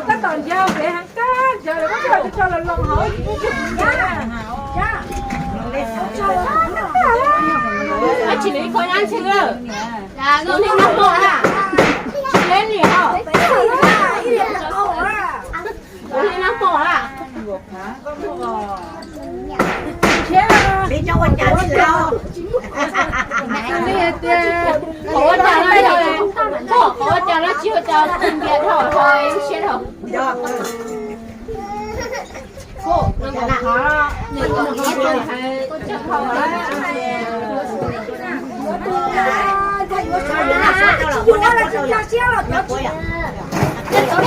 Tab tom ncav pem heev kab ncav lawm, koj coj los loo hauv ib tug txiv ncav. Tsis li koj nyab ntxhw, ua li no pom na, tsis li li hauj, ua li no pom na. Peb cov ua cas tsis los? Qhov ua cas no, qhov ua cas no tsis ua cas ntias dhau,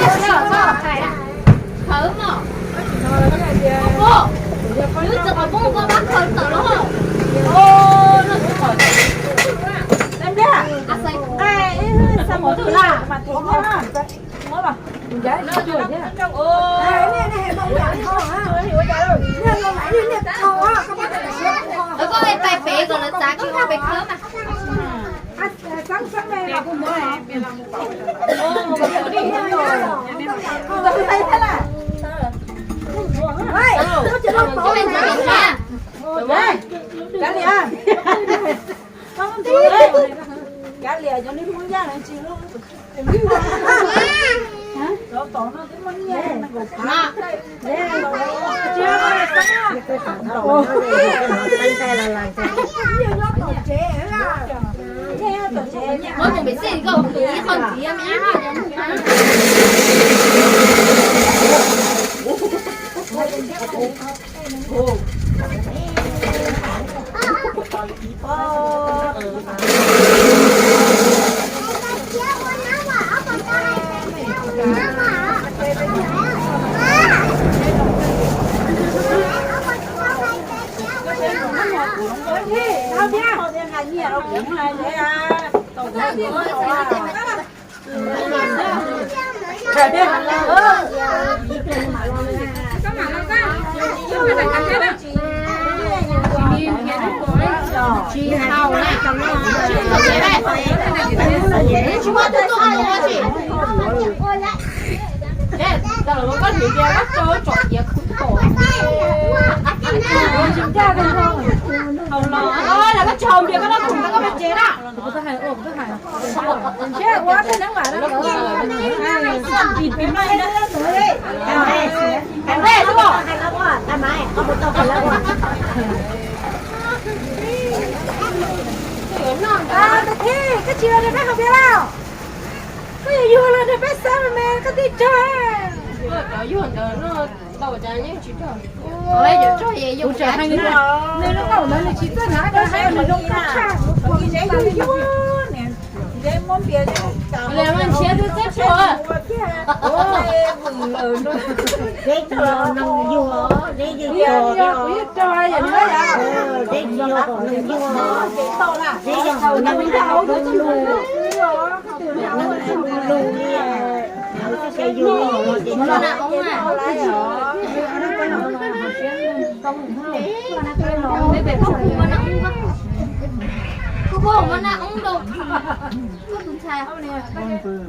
lub siab dhau. Khawv mog. Koj, wb txawm qhov poob koj pab khawv tawm los. Tab npia, a xais qai ib xav mus twg laj. Koj pais pem kom lawv txav koj pem khawv mas. Kav liam cov niag Hmoob Yaj no tsis lub. Koj tsis los nrog peb hauv peb lauj? Koj yuav yug los nrog peb xab me me koj tij rog. Kuv tseem hais nws, nws zoo nkauj ntawd nws tsis txawj hnav, nws zoo nkauj tshaj. Kuv yeej rog yam nws yog.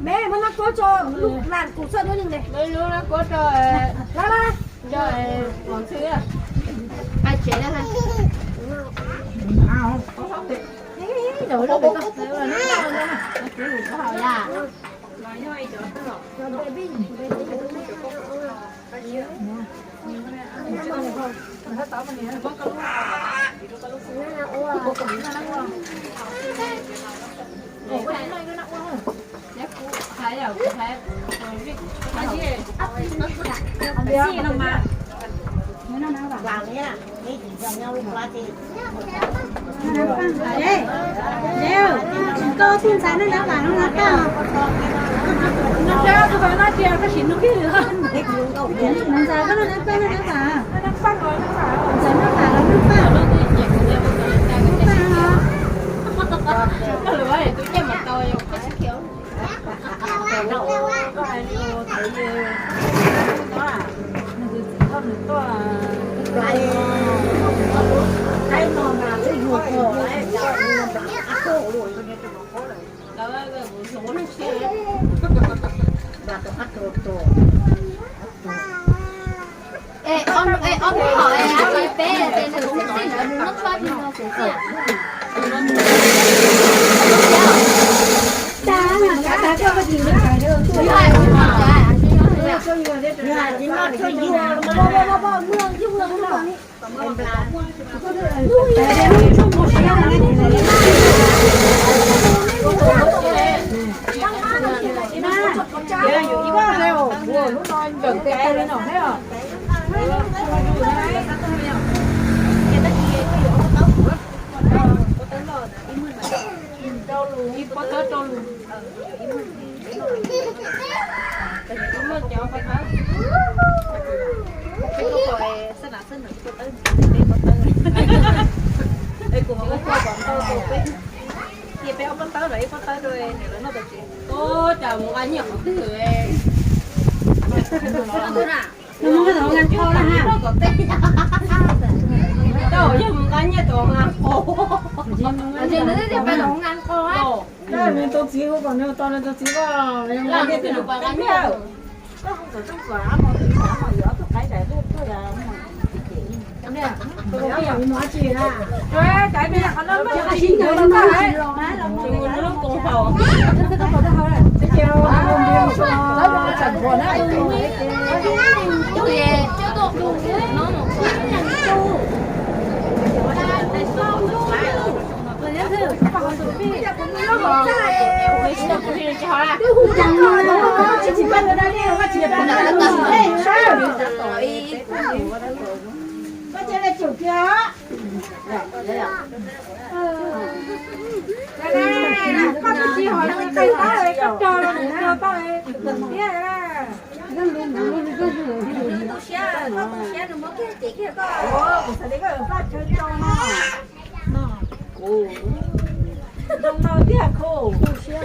Me muab nab kuab tso lub lan kuv txoj dub neeg ne. Lab lab. Koj tij ntxhais noj nab vam, noj nab paj. Noj nab paj, koj sim nug koj ntxhais koj noj nab paj, noj nab vam. Ntxhais noj vam los noj paj? Noj paj os. Es ob, es ob lub hom es ab tsi peb ces nws xwb txij ntawd nws muab tshua tsis nrog xwb txij. Ib pob tawb rau lus. Ib muaj cov pob tawb. Peb tuaj pom xab nam xab nws ib pob tawb, peb pob tawb. Es kuv ua koj pom tau tus peb cia peb ob pob tawb los ib pob tawb rau nws lawv noj tau tsev. Ua cas mus nqa nyiaj qhov twg? Nws muab nqa nqa kho na ha. Tau yog mus nqa nyiaj tau nqa kho. Nws twb tias peb mus nqa kho. Nws tus txiv hu kom nws tos nws tus txiv ko. Koj twb tsis hais li, koj tau, koj tau thiab. Tu siab, koj tu siab nws muab kiag ces kiag koj. Kuv xav tias koj yuav Paj Tsawg Ntoo no. Ntoo no tiag khu. Tu siab,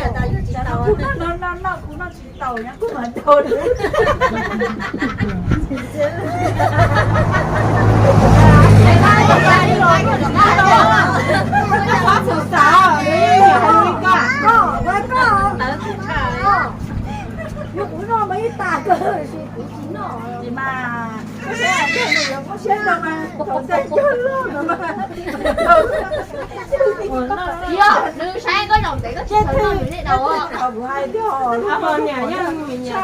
no no no kuv noj tsis tau, nyob kuv mam tau. Kuv noj mas ib tas kawg, kuv tsis noj. Mas koj saib tiag nws yuav muab siab rau mas thaum ntxais cog loj no mas. Yog nws saib koj zaum ntev koj tsis tau noj nws daus. Kuv hais tiag, niam yog nyiam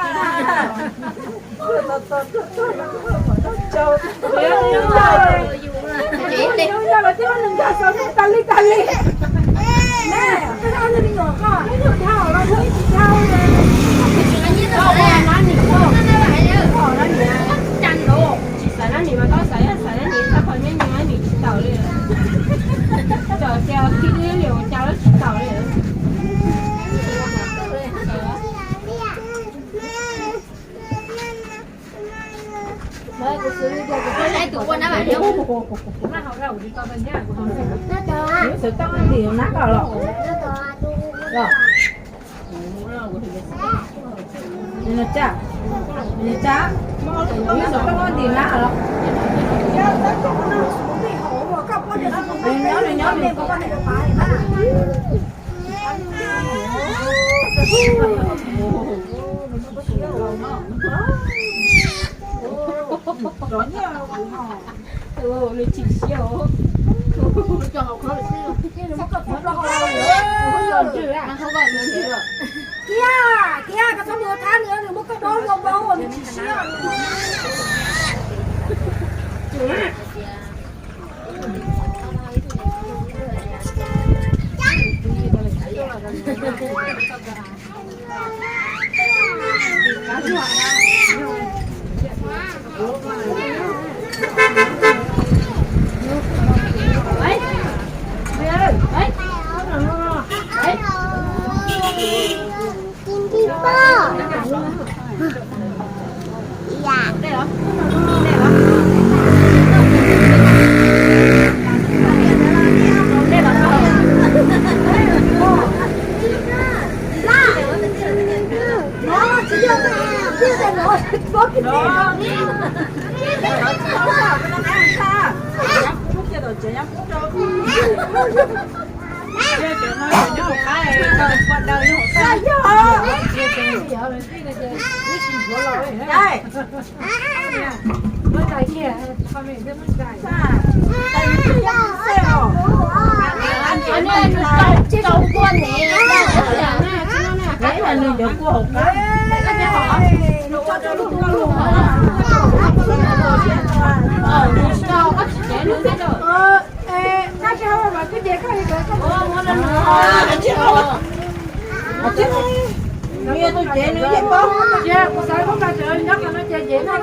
tas li tas li. Tsis xav nab nim mas koj xav, yog xav nab nim txhob qhov nyob nyob nim tsis taus li. Txawm tias khib ib li ua cas los tsis taus li. Tus ua nab mas nyob. Xav tau ntim nab los. Los. Nws tsa, nws tsa, nws xav tau ntim nab los. Nws nyob, nws nyob, nws nws tsis siab. Tiag, tiag, koj txhob mus thab nws, nws muab koj dob vau vau, nws tsis siab. Nws yog tus tsev nws yeej paub. Kuv xav koj mas tseem nyob qhov no ces yeej noj.